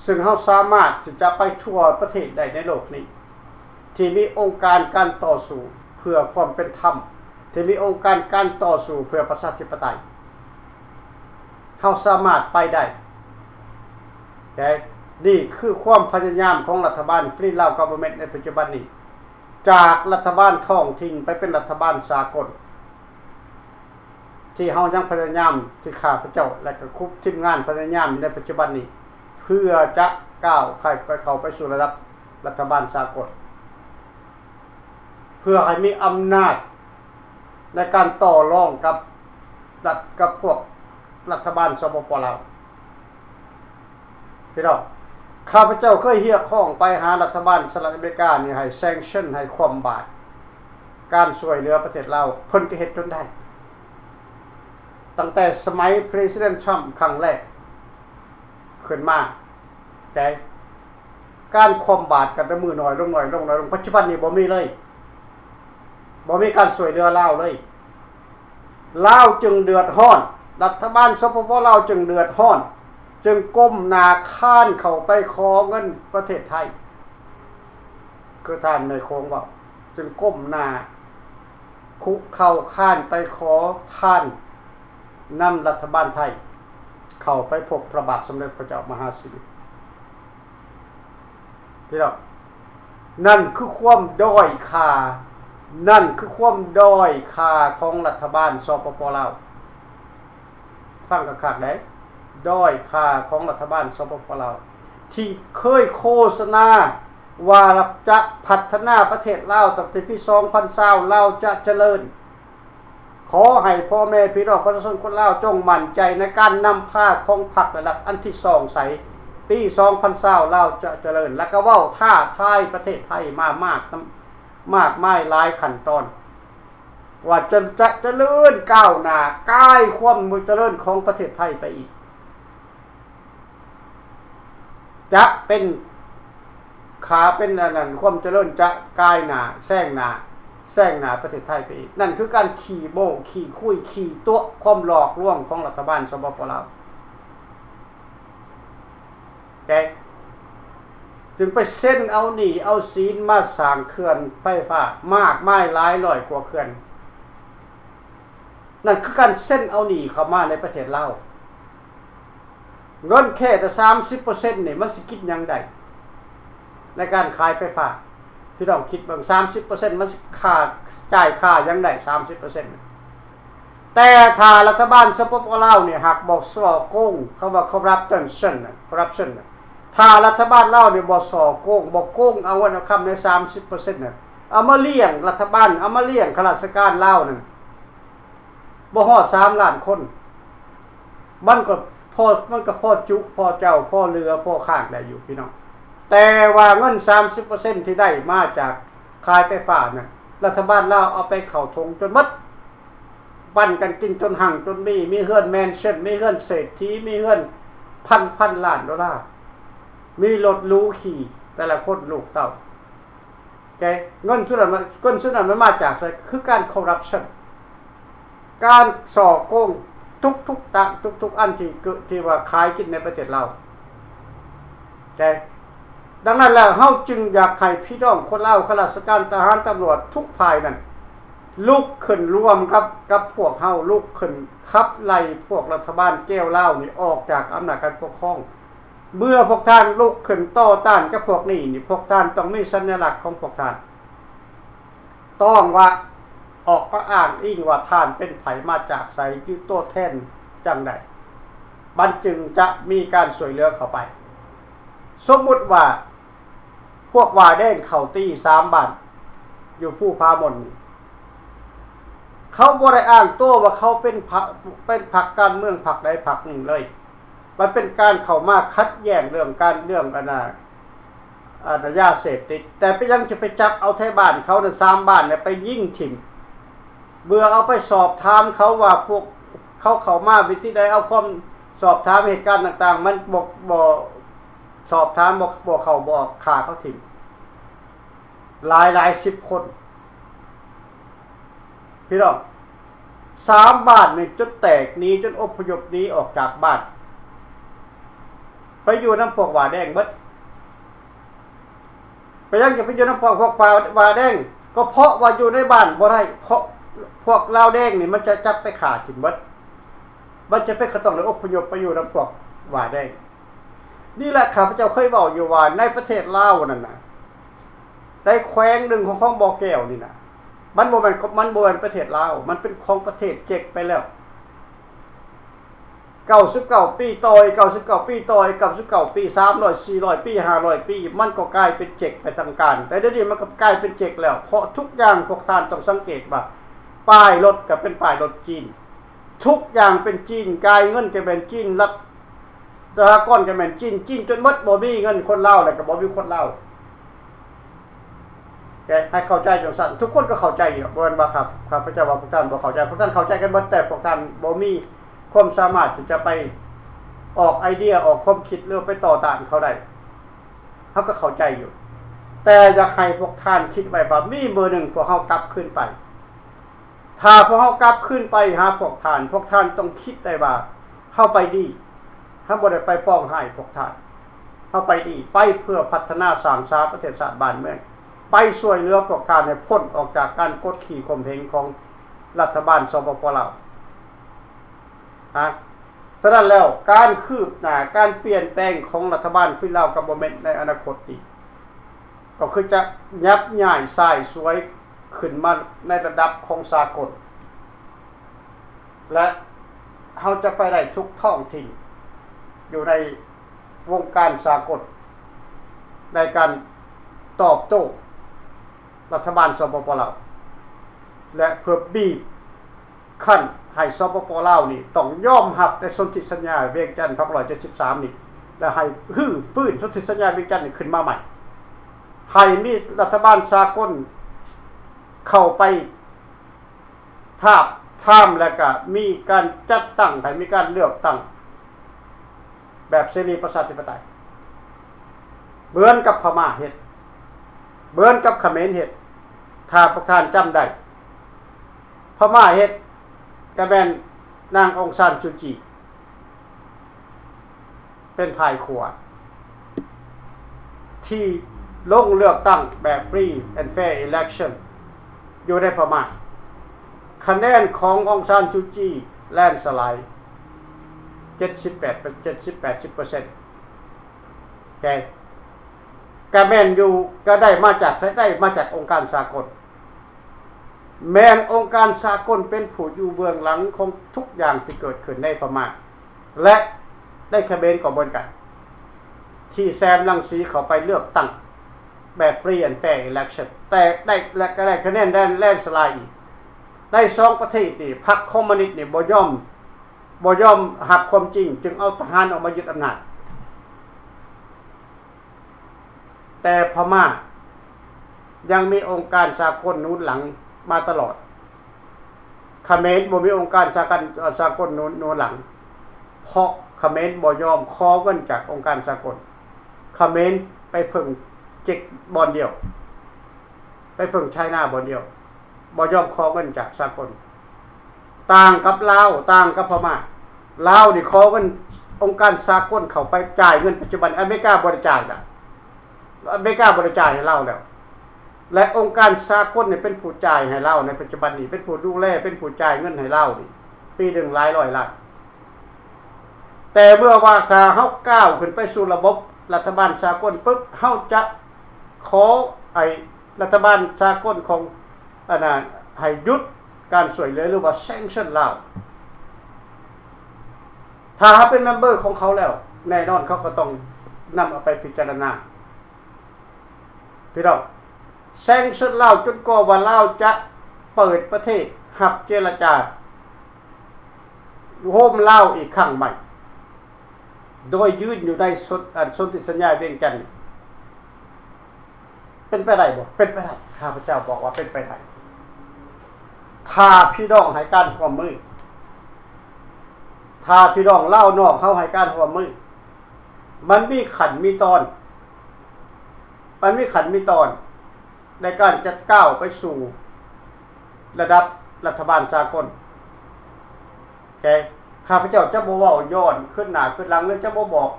ຊຶ່ງເຮົາສາມາດທີ່ຈະໄປທົ່ວປະເທດໄດ້ໃນໂລກນີ້ ທີ່ມີອົງການການຕໍ່ສູ້ເພື່ອຄວາມເປັນທຳ, ທີ່ມີອົງການການຕໍ່ສູ້ເພື່ອປະຊາທິປະໄຕ. ເຮົາສາມາດໄປໄດ້. ແຕ່ນີ້ຄືຄວາມພະຍາຍາມຂອງລັດຖະບານ Free Lao Government ໃນປັດຈຸບັນນີ້ ຈາກລັດຖະບານທ້ອງຖິ່ນໄປເປັນລັດຖະບານສາກົນ. ທີ່ເຮົາຍັງພະຍາຍາມ ທີ່ຂ້າພະເຈົ້າ ແລະ ກໍຄຸບທີມງານພະຍາຍາມຢູ່ໃນປັດຈຸບັນນີ້ ເພື່ອຈະກ້າວໄຂໄປ ເຂົ້າໄປສູ່ລະດັບລັດຖະບານສາກົນ ເພື່ອໃຫ້ມີອຳນາດໃນການຕໍ່ລອງກັບລັດ ກັບພວກລັດຖະບານ ສປປ ລາວ. ພີ່ນ້ອງ, ຂ້າພະເຈົ້າເຄີຍຮຽກຮ້ອງໄປຫາລັດຖະບານສະຫະລັດອາເມລິການີ້ ໃຫ້ sanction ໃຫ້ຄວ່ຳບາດການຊ່ວຍເຫຼືອປະເທດລາວ, ເພິ່ນກໍເຮັດຈົນໄດ້. ຕັ້ງແຕ່ສະໄໝ President Trump ຄັ້ງແລກຂຶ້ນມາ, ແຕ່ການຄວ່ຳບາດກັນແຕ່ມື້ໜ້ອຍລົງ, ໜ້ອຍລົງ, ໜ້ອຍລົງ, ປັດຈຸບັນນີ້ບໍ່ມີເລີຍ, ບໍ່ມີການຊ່ວຍເຫຼືອລາວເລີຍ. ລາວຈຶ່ງເດືອດຮ້ອນ, ລັດຖະບານ ສປປ ລາວ ຈຶ່ງເດືອດຮ້ອນ, ຈຶ່ງກົ້ມໜ້າຄ້ານເຂົ້າໄປຂໍເງິນປະເທດໄທ, ຄືທ່ານນາຍໂຄງເວົ້າ, ຈຶ່ງກົ້ມໜ້າຄຸກເຂົ່າຄ້ານໄປຂໍທານນຳລັດຖະບານໄທ, ເຂົ້າໄປພົບພະບາດສົມເດັດພະເຈົ້າມະຫາສິລິ. ພີ່ນ້ອງ, ນັ້ນຄືຄວາມດ້ອຍຄ່າ, ນັ້ນຄືຄວາມດ້ອຍຄ່າຂອງລັດຖະບານ ສປປ ລາວ. ຟັງຄັກໆເດີ້, ດ້ອຍຄ່າຂອງລັດຖະບານ ສປປ ລາວ ທີ່ເຄີຍໂຄສະນາວ່າຈະພັດທະນາປະເທດລາວ, ຕັ້ງແຕ່ປີສອງພັນຊາວ ລາວຈະຈະເລີນ. ຂໍໃຫ້ພໍ່ແມ່ພີ່ນ້ອງປະຊາຊົນຄົນລາວ ຈົ່ງໝັ້ນໃຈໃນການນຳພາຂອງພັກ ແລະ ລັດອັນທີ່ສອງໃສ, ປີສອງພັນຊາວ ລາວຈະຈະເລີນ, ແລະ ກໍເວົ້າທ້າທາຍປະເທດໄທມາມາກ ມາກມາຍຫຼາຍຂັ້ນຕອນ, ວ່າຈະ ຈະຈະເລີນກ້າວໜ້າ ກາຍຄວາມຈະເລີນຂອງປະເທດໄທໄປອີກ. ຈະເປັນຂາເປັນອັນນັ້ນ, ຄວາມຈະເລີນຈະກາຍໜ້າ ແຊງໜ້າ ແຊງໜ້າປະເທດໄທໄປອີກ. ນັ້ນຄືການຂີ້ໂມ້ ຂີ້ຄຸຍ ຂີ້ຕົວະ ຄວາມຫຼອກລວງຂອງລັດຖະບານ ສປປ ລາວ. ແຕ່ ຈຶ່ງໄປເຊັນເອົາໜີ້ເອົາສິນມາສ້າງເຂື່ອນໄຟຟ້າມາກມາຍຫຼາຍຮ້ອຍກວ່າເຂື່ອນ. ນັ້ນຄືການເຊັນເອົາໜີ້ເຂົ້າມາໃນປະເທດລາວ. ເງິນແຄ່ແຕ່ສາມສິບເປີເຊັນນີ້ ມັນຊິກິນຫຍັງໄດ້ໃນການຂາຍໄຟຟ້າ? ພີ່ນ້ອງຄິດເບິ່ງ ສາມສິບເປີເຊັນມັນຊິຄ່າ ຈ່າຍຄ່າຫຍັງໄດ້ສາມສິບເປີເຊັນ? ແຕ່ຖ້າລັດຖະບານ ສປປ ລາວ ນີ້ຫາກບໍ່ສໍ້ໂກງ, ເຂົາວ່າ corruption ນະ corruption ນະ, ຖ້າລັດຖະບານລາວນີ້ບໍ່ສໍ້ໂກງ, ບໍ່ໂກງເອົາເງິນເອົາຄຳໃນສາມສິບເປີເຊັນນະ, ເອົາມາລ້ຽງລັດຖະບານ, ເອົາມາລ້ຽງຂ້າລາຊະການລາວນັ້ນ ບໍ່ຮອດສາມລ້ານຄົນ, ມັນກໍພໍ ມັນກໍພໍຈຸ ພໍເຈົ້າ ພໍເຫຼືອ ພໍຄ້າງໄດ້ຢູ່ ພີ່ນ້ອງ. ແຕ່ວ່າເງິນສາມສິບເປີເຊັນທີ່ໄດ້ມາຈາກຂາຍໄຟຟ້ານັ້ນ ລັດຖະບານລາວເອົາໄປເຂົ້າຖົງຈົນໝົດ, ປັນກັນກິນຈົນຮັ່ງຈົນມີ, ມີເຮືອນແມນຊັນ, ມີເຮືອນເສດຖີ, ມີເຮືອນພັນພັນລ້ານໂດລາ, ມີລົດຫຼູຂີ່, ແຕ່ລະຄົນລູກເຕົ້າ. ແກ ເງິນສ່ວນນັ້ນມັນ ເງິນສ່ວນນັ້ນມັນມາຈາກໃສ? ຄືການຄໍຣັບຊັນ, ການສໍ້ໂກງທຸກໆຕະ ທຸກໆອັນທີ່ເກີດ ທີ່ວ່າຂາຍກິນໃນປະເທດລາວ. ແກ ດັ່ງນັ້ນແລ້ວ ເຮົາຈຶ່ງຢາກໃຫ້ພີ່ນ້ອງຄົນລາວ, ຂ້າລາຊະການ, ທະຫານ, ຕຳຫຼວດ ທຸກຝ່າຍນັ້ນ ລຸກຂຶ້ນຮ່ວມກັບ ກັບພວກເຮົາ, ລຸກຂຶ້ນຂັບໄລ່ພວກລັດຖະບານແກວລາວນີ້ອອກຈາກອຳນາດການປົກຄອງ. ເມື່ອພວກທ່ານລຸກຂຶ້ນຕໍ່ຕ້ານກັບພວກນີ້ນີ້ ພວກທ່ານຕ້ອງມີສັນຍະລັກຂອງພວກທ່ານ, ຕ້ອງວ່າອອກມາອ້າງອີງວ່າທ່ານເປັນໃຜ, ມາຈາກໃສ, ຄືຕົວແທນຈັ່ງໃດ, ມັນຈຶ່ງຈະມີການຊ່ວຍເຫຼືອເຂົ້າໄປ. ສົມມຸດວ່າ ພວກຫວ້າແດງເຂົ້າຕີສາມບ້ານຢູ່ພູຜາມົນນີ້, ເຂົາບໍ່ໄດ້ອ້າງຕົວວ່າເຂົາເປັນ ເປັນພັກການເມືອງພັກໃດພັກໜຶ່ງເລີຍ. ມັນເປັນການເຂົ້າມາຂັດແຍ້ງເລື່ອງການ ເລື່ອງອັນນ່າ ອັນນ່າ ຢາເສບຕິດ, ແຕ່ເປັນຫຍັງຈະໄປຈັບເອົາແທ້ບ້ານເຂົານັ້ນ ສາມບ້ານນະ ໄປຍິງຖິ້ມ? ເມື່ອເອົາໄປສອບຖາມເຂົາວ່າ ພວກເຂົາເຂົ້າມາວິທີໃດ, ເອົາຄວາມສອບຖາມເຫດການຕ່າງໆ ມັນບໍ່ ບໍ່ ສອບຖາມບໍ່ ບໍ່ເຂົ້າບໍ່ອອກ ຂ້າເຂົາຖິ້ມ ຫຼາຍຫຼາຍສິບຄົນ. ພີ່ນ້ອງ ສາມບ້ານນີ້ຈົນແຕກໜີ, ຈົນອົບພະຍົບໜີອອກຈາກບ້ານ ໄປຢູ່ນຳພວກຫວ້າແດງເບິດ. ເປັນຫຍັງຈະໄປຢູ່ນຳພວກ ພວກຫວ້າ ຫວ້າແດງ? ກໍເພາະວ່າຢູ່ໃນບ້ານບໍ່ໄດ້, ເພາະພວກລາວແດງນີ້ມັນຈະຈັບໄປຂ້າຖິ້ມເບິດ, ມັນຈະເປັນກໍຕ້ອງໄດ້ອົບພະຍົບໄປຢູ່ນຳພວກຫວ້າແດງ. ນີ້ແຫຼະ ຂ້າພະເຈົ້າເຄີຍເວົ້າຢູ່ວ່າ ໃນປະເທດລາວນັ້ນນະ ໃນແຂວງໜຶ່ງຂອງ ຂອງບໍ່ແກ້ວນີ້ນະ ມັນບໍ່ແມ່ນ ມັນບໍ່ແມ່ນປະເທດລາວ, ມັນເປັນຂອງປະເທດເຈັກໄປແລ້ວ. ເກົ້າສິບເກົ້າປີ ຕໍ່ອີກເກົ້າສິບເກົ້າປີ ຕໍ່ອີກເກົ້າສິບເກົ້າປີ ສາມຮ້ອຍ ສີ່ຮ້ອຍປີ ຫ້າຮ້ອຍປີ ມັນກໍກາຍເປັນເຈັກໄປທາງການ. ແຕ່ດຽວນີ້ມັນກໍກາຍເປັນເຈັກແລ້ວ, ເພາະທຸກຢ່າງພວກທ່ານຕ້ອງສັງເກດວ່າ ປ້າຍລົດກໍເປັນປ້າຍລົດຈີນ, ທຸກຢ່າງເປັນຈີນ, ຈ່າຍເງິນກໍແມ່ນຈີນ, ລັດ ສະຫະກອນກໍແມ່ນຈີນ, ຈີນຈົນໝົດ, ບໍ່ມີເງິນຄົນລາວ ແລ້ວກໍບໍ່ມີຄົນລາວ. ແກ ໃຫ້ເຂົ້າໃຈຈັ່ງຊັ້ນ, ທຸກຄົນກໍເຂົ້າໃຈຢູ່, ບໍ່ແມ່ນວ່າຂ້າ ຂ້າພະເຈົ້າວ່າພວກທ່ານບໍ່ເຂົ້າໃຈ, ພວກທ່ານເຂົ້າໃຈກັນເບິດ, ແຕ່ພວກທ່ານບໍ່ມີຄວາມສາມາດທີ່ຈະໄປອອກໄອເດຍ, ອອກຄວາມຄິດ ຫຼືໄປຕໍ່ຕ້ານເຂົາໄດ້. ເຮົາກໍເຂົ້າໃຈຢູ່, ແຕ່ຢາກໃຫ້ພວກທ່ານຄິດໄວ້ວ່າ ມີມື້ໜຶ່ງພວກເຮົາກັບຄືນໄປ. ຖ້າພວກເຮົາກັບຄືນໄປຫາພວກທ່ານ, ພວກທ່ານຕ້ອງຄິດໄດ້ວ່າເຮົາໄປດີ, ເຮົາບໍ່ໄດ້ໄປປອງຮ້າຍພວກທ່ານ, ເຮົາໄປດີ, ໄປເພື່ອພັດທະນາສ້າງສາປະເທດຊາດບ້ານເມືອງ, ໄປຊ່ວຍເຫຼືອພວກທ່ານໃຫ້ພົ້ນອອກຈາກການກົດຂີ່ຂົ່ມເຫງຂອງລັດຖະບານ ສປປ ລາວ. ນະ ສະນັ້ນແລ້ວ ການຄືບໜ້າ, ການປ່ຽນແປງຂອງລັດຖະບານຟີລາວກັບບໍ່ແມ່ນໃນອະນາຄົດນີ້ ກໍຄືຈະຍັບຍ້າຍຊາຍສວຍຂຶ້ນມາໃນລະດັບຂອງສາກົນ ແລະ ເຮົາຈະໄປໄດ້ທຸກທ້ອງຖິ່ນຢູ່ໃນວົງການສາກົນ ໃນການຕອບໂຕ້ ລັດຖະບານ ສປປ ລາວ ແລະ ເພື່ອບີບຄັ້ນໃຫ້ ສປປ ລາວ ນີ້ຕ້ອງຍອມຮັບໃນສົນທິສັນຍາວຽງຈັນ ພັນເກົ້າຮ້ອຍເຈັດສິບສາມ ນີ້ ແລະ ໃຫ້ຮື້ຟື້ນສົນທິສັນຍາວຽງຈັນນີ້ຂຶ້ນມາໃໝ່, ໃຫ້ມີລັດຖະບານສາກົນເຂົ້າໄປ ທາບທາມ ແລະ ກະມີການຈັດຕັ້ງ ໃຫ້ມີການເລືອກຕັ້ງແບບເສລີປະຊາທິປະໄຕ ເໝືອນກັບພະມ້າເຮັດ, ເໝືອນກັບຂະເໝນເຮັດ. ຖ້າພວກທ່ານຈຳໄດ້ ພະມ້າເຮັດ ກະແມ່ນນາງ ອອງຊານ ຊູຈີ ເປັນຝ່າຍຂວາ, ທີ່ລົງເລືອກຕັ້ງແບບ Free and Fair Election ຢູ່ໃນພະມ້າ, ຄະແນນຂອງອອງຊານຊູຈີ ແລນສະໄລ ເຈັດສິບແປດ ເຈັດສິບ ແປດສິບເປີເຊັນ ແຕ່ກະແມ່ນຢູ່ ກະໄດ້ມາຈາກໃສ? ໄດ້ມາຈາກອົງການສາກົນ. ແມ່ນອົງການສາກົນເປັນຜູ້ຢູ່ເບື້ອງຫຼັງຂອງທຸກຢ່າງທີ່ເກີດຂຶ້ນໃນພະມ້າ ແລະ ໃນຂະເໝນກໍເໝືອນກັນ ທີ່ແຊມລັງສີເຂົ້າໄປເລືອກຕັ້ງແບບ Free and Fair Election ແຕ່ໄດ້ ແລະ ກໍໄດ້ຄະແນນແລນສະໄລອີກ. ໃນສອງປະເທດນີ້ ພັກຄອມມູນິດນີ້ບໍ່ຍອມ ບໍ່ຍອມຮັບຄວາມຈິງ ຈຶ່ງເອົາທະຫານອອກມາຍຶດອຳນາດ. ແຕ່ພະມ້າຍັງມີອົງການສາກົນໜູນຫຼັງມາຕະຫຼອດ. ຂະເໝນບໍ່ມີອົງການສາກັນ ສາກົນໜູນ ໜູນຫຼັງ ເພາະຂະເໝນບໍ່ຍອມຂໍເງິນຈາກອົງການສາກົນ. ຂະເໝນໄປເພິ່ງເຈັກບ່ອນດຽວ ໄປເພິ່ງໄຊນາບ່ອນດຽວ ບໍ່ຍອມຂໍເງິນຈາກສາກົນ. ຕ່າງກັບລາວ ຕ່າງກັບພະມ້າ. ລາວນີ້ຂໍເງິນອົງການສາກົນເຂົ້າໄປຈ່າຍເງິນປັດຈຸບັນ. ອາເມລິກາບໍ່ໄດ້ຈ່າຍລະ. ອາເມລິກາບໍ່ໄດ້ຈ່າຍໃຫ້ລາວແລ້ວ ແລະ ອົງການສາກົນນີ້ເປັນຜູ້ຈ່າຍໃຫ້ລາວໃນປັດຈຸບັນນີ້ ເປັນຜູ້ດູແລ ເປັນຜູ້ຈ່າຍເງິນໃຫ້ລາວນີ້ ປີໜຶ່ງຫຼາຍຮ້ອຍລ້ານ. ແຕ່ເມື່ອວ່າຖ້າເຮົາກ້າວຂຶ້ນໄປສູ່ລະບົບລັດຖະບານສາກົນປຶບ ເຮົາຈະຂໍໃຫ້ລັດຖະບານສາກົນຂອງ ອັນນ່າ ໃຫ້ຢຸດການຊ່ວຍເຫຼືອ ຫຼືວ່າ sanction ລາວ. ຖ້າເຮົາເປັນເມມເບີຂອງເຂົາແລ້ວ ແນ່ນອນເຂົາກໍຕ້ອງນຳເອົາໄປພິຈາລະນາ. ພີ່ນ້ອງ sanction ລາວຈົນກວ່າວ່າລາວຈະເປີດປະເທດຮັບເຈລະຈາໂຮມລາວອີກຄັ້ງໃໝ່ ໂດຍຢືນຢູ່ໃນສົນ ອັນ ສົນທິສັນຍາວຽງຈັນນີ້ ເປັນໄປໄດ້ບໍ່? ເປັນໄປໄດ້. ຂ້າພະເຈົ້າບອກວ່າເປັນໄປໄດ້ ຖ້າພີ່ນ້ອງໃຫ້ການຮ່ວມມື, ຖ້າພີ່ນ້ອງລາວນອກເຮົາໃຫ້ການຮ່ວມມື. ມັນມີຂັ້ນມີຕອນ ມັນມີຂັ້ນມີຕອນໃນການຈະກ້າວໄປສູ່ລະດັບລັດຖະບານສາກົນ. ແຕ່ຂ້າພະເຈົ້າຈະບໍ່ເວົ້າຍ້ອນຂຶ້ນໜ້າຂຶ້ນຫຼັງ ຫຼືຈະບໍ່ບອກ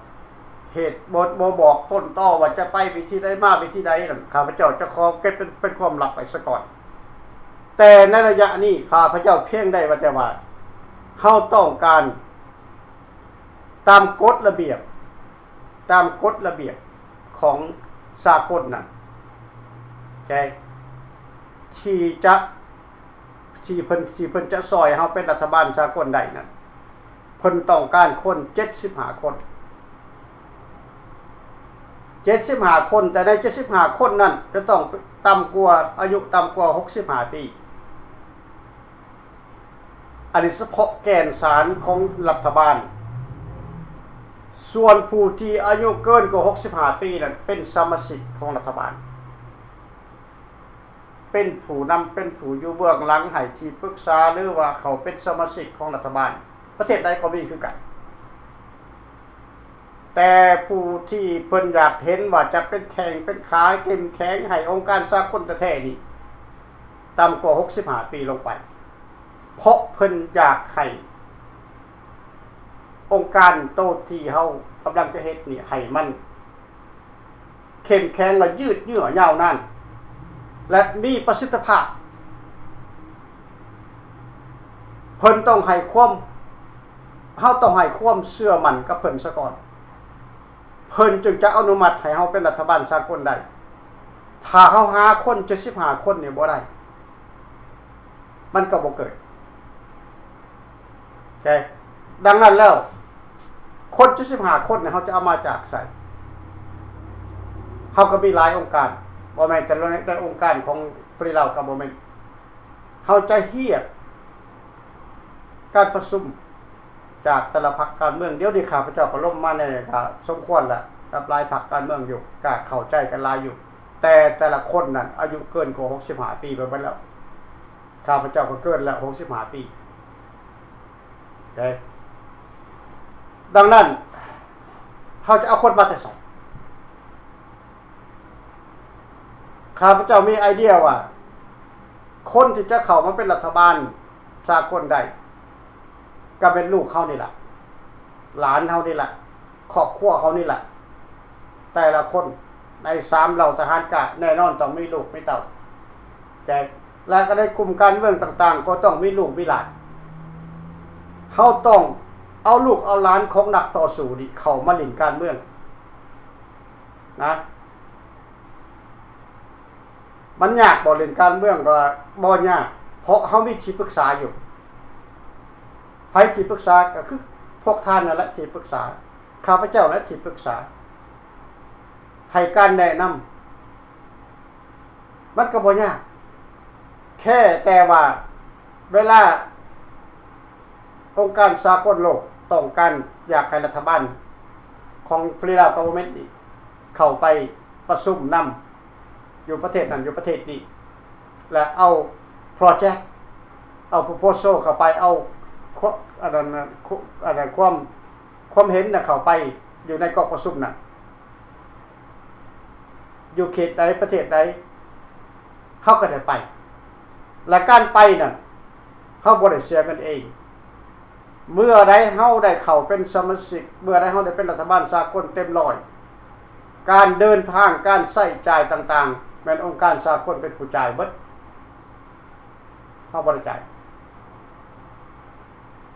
ເຫດ ບໍ່ ບໍ່ບອກຕົ້ນຕໍວ່າຈະໄປວິທີໃດມາວິທີໃດນັ້ນ ຂ້າພະເຈົ້າຈະຂໍເກັບເປັນ ເປັນຄວາມລັບໄວ້ສາກ່ອນ. ແຕ່ໃນໄລຍະນີ້ ຂ້າພະເຈົ້າພຽງໄດ້ວ່າແຕ່ວ່າ ເຮົາຕ້ອງການຕາມກົດລະບຽບ ຕາມກົດລະບຽບຂອງສາກົນນັ້ນ ແຕ່ທີ່ຈະ ທີ່ເພິ່ນ ທີ່ເພິ່ນຈະຊ່ອຍເຮົາເປັນລັດຖະບານສາກົນໄດ້ນັ້ນ ເພິ່ນຕ້ອງການຄົນເຈັດສິບຫ້າຄົນ ເຈັດສິບຫ້າຄົນ. ແຕ່ໃນເຈັດສິບຫ້າຄົນນັ້ນ ຈະຕ້ອງຕ່ຳກວ່າ ອາຍຸຕ່ຳກວ່າຫົກສິບຫ້າປີ. ອັນນີ້ສະເພາະແກ່ນສານຂອງລັດຖະບານ. ສ່ວນຜູ້ທີ່ອາຍຸເກີນກວ່າຫົກສິບຫ້າປີນັ້ນ ເປັນສະມາຊິກຂອງລັດຖະບານ, ເປັນຜູ້ນຳ, ເປັນຜູ້ຢູ່ເບື້ອງຫຼັງໃຫ້ທີ່ປຶກສາ ຫຼືວ່າເຂົາເປັນສະມາຊິກຂອງລັດຖະບານ. ປະເທດໃດກໍມີຄືກັນ. ແຕ່ຜູ້ທີ່ເພິ່ນຢາກເຫັນວ່າຈະເປັນແຂ້ງເປັນຂາເຂັ້ມແຂງໃຫ້ອົງການສາກົນແທ້ໆນີ້ ຕ່ຳກວ່າຫົກສິບຫ້າປີລົງໄປ, ເພາະເພິ່ນຢາກໃຫ້ອົງການໂຕທີ່ເຮົາກຳລັງຈະເຮັດນີ້ ໃຫ້ມັນເຂັ້ມແຂງ ແລະ ຍືດເຍື້ອຍາວນານ ແລະ ມີປະສິດທິພາບ. ເພິ່ນຕ້ອງໃຫ້ຄວາມ ເຮົາຕ້ອງໃຫ້ຄວາມເຊື່ອໝັ້ນກັບເພິ່ນສາກ່ອນ, ເພິ່ນຈຶ່ງຈະອະນຸມັດໃຫ້ເຮົາເປັນລັດຖະບານສາກົນໄດ້. ຖ້າເຮົາຫາຄົນເຈັດສິບຫ້າຄົນນີ້ບໍ່ໄດ້ ມັນກໍບໍ່ເກີດ. ແຕ່ ດັ່ງນັ້ນແລ້ວ ຄົນເຈັດສິບຫ້າຄົນນີ້ ເຮົາຈະເອົາມາຈາກໃສ? ເຮົາກໍມີຫຼາຍອົງການ, ບໍ່ແມ່ນແຕ່ ແຕ່ອົງການຂອງຟຣີລາວກໍບໍ່ແມ່ນ. ເຮົາຈະຮຽກການປະຊຸມຈາກແຕ່ລະພັກການເມືອງ. ດຽວນີ້ຂ້າພະເຈົ້າກໍລົມມາແດ່ ກໍສົມຄວນລະ ກັບຫຼາຍພັກການເມືອງຢູ່, ກໍເຂົ້າໃຈກັນຫຼາຍຢູ່. ແຕ່ແຕ່ລະຄົນນັ້ນອາຍຸເກີນກວ່າຫົກສິບຫ້າປີໄປເບິດແລ້ວ. ຂ້າພະເຈົ້າກໍເກີນແລ້ວ ຫົກສິບຫ້າປີ. ເອີ ດັ່ງນັ້ນ ເຮົາຈະເອົາຄົນມາແຕ່ໃສ? ຂ້າພະເຈົ້າມີໄອເດຍວ່າ ຄົນທີ່ຈະເຂົ້າມາເປັນລັດຖະບານສາກົນໄດ້ ກໍແມ່ນລູກເຮົານີ້ລະ, ຫຼານເຮົານີ້ລະ, ຄອບຄົວເຮົານີ້ລະ, ແຕ່ລະຄົນ ໃນສາມເຫຼົ່າທະຫານການ ແນ່ນອນຕ້ອງມີລູກມີເຕົ້າ ແຕ່ ແລະ ກໍໃນກຸ່ມການເມືອງຕ່າງໆ ກໍຕ້ອງມີລູກມີຫຼານ. ເຮົາຕ້ອງເອົາລູກເອົາຫຼານຂອງນັກຕໍ່ສູ້ນີ້ເຂົ້າມາຫຼິ້ນການເມືອງນະ. ມັນຍາກບໍ່ ຫຼິ້ນການເມືອງ? ກໍບໍ່ຍາກ ເພາະເຮົາມີທີ່ປຶກສາຢູ່. ໃຜທີ່ປຶກສາ? ກໍຄືພວກທ່ານນັ້ນແຫຼະທີ່ປຶກສາ, ຂ້າພະເຈົ້າແຫຼະທີ່ປຶກສາ ໃຫ້ການແນະນຳ. ມັນກໍບໍ່ຍາກ ແຄ່ແຕ່ວ່າເວລາອົງການສາກົນໂລກຕ້ອງການ ຢາກໃຫ້ລັດຖະບານຂອງ Free Lao Government ນີ້ເຂົ້າໄປປະຊຸມນຳຢູ່ປະເທດນັ້ນຢູ່ປະເທດນີ້ ແລະ ເອົາ project ເອົາ proposal ເຂົ້າໄປ ເອົາ ຄວ- ອັນນັ້ນນະ ຄ- ອັນນັ້ນ ຄວາມ ຄວາມເຫັນນະເຂົ້າໄປຢູ່ໃນກອງປະຊຸມນັ້ນ ຢູ່ເຂດໃດ ປະເທດໃດ ເຮົາກໍໄດ້ໄປ ແລະ ການໄປນັ້ນ ເຮົາບໍ່ໄດ້ເສຍເງິນເອງ. ເມື່ອໃດເຮົາໄດ້ເຂົ້າເປັນສະມາຊິກ ເມື່ອໃດເຮົາໄດ້ເປັນລັດຖະບານສາກົນເຕັມຮ້ອຍ ການເດີນທາງ ການໃຊ້ຈ່າຍຕ່າງໆ ແມ່ນອົງການສາກົນເປັນຜູ້ຈ່າຍເບິດ. ເຮົາບໍ່ໄດ້ຈ່າຍ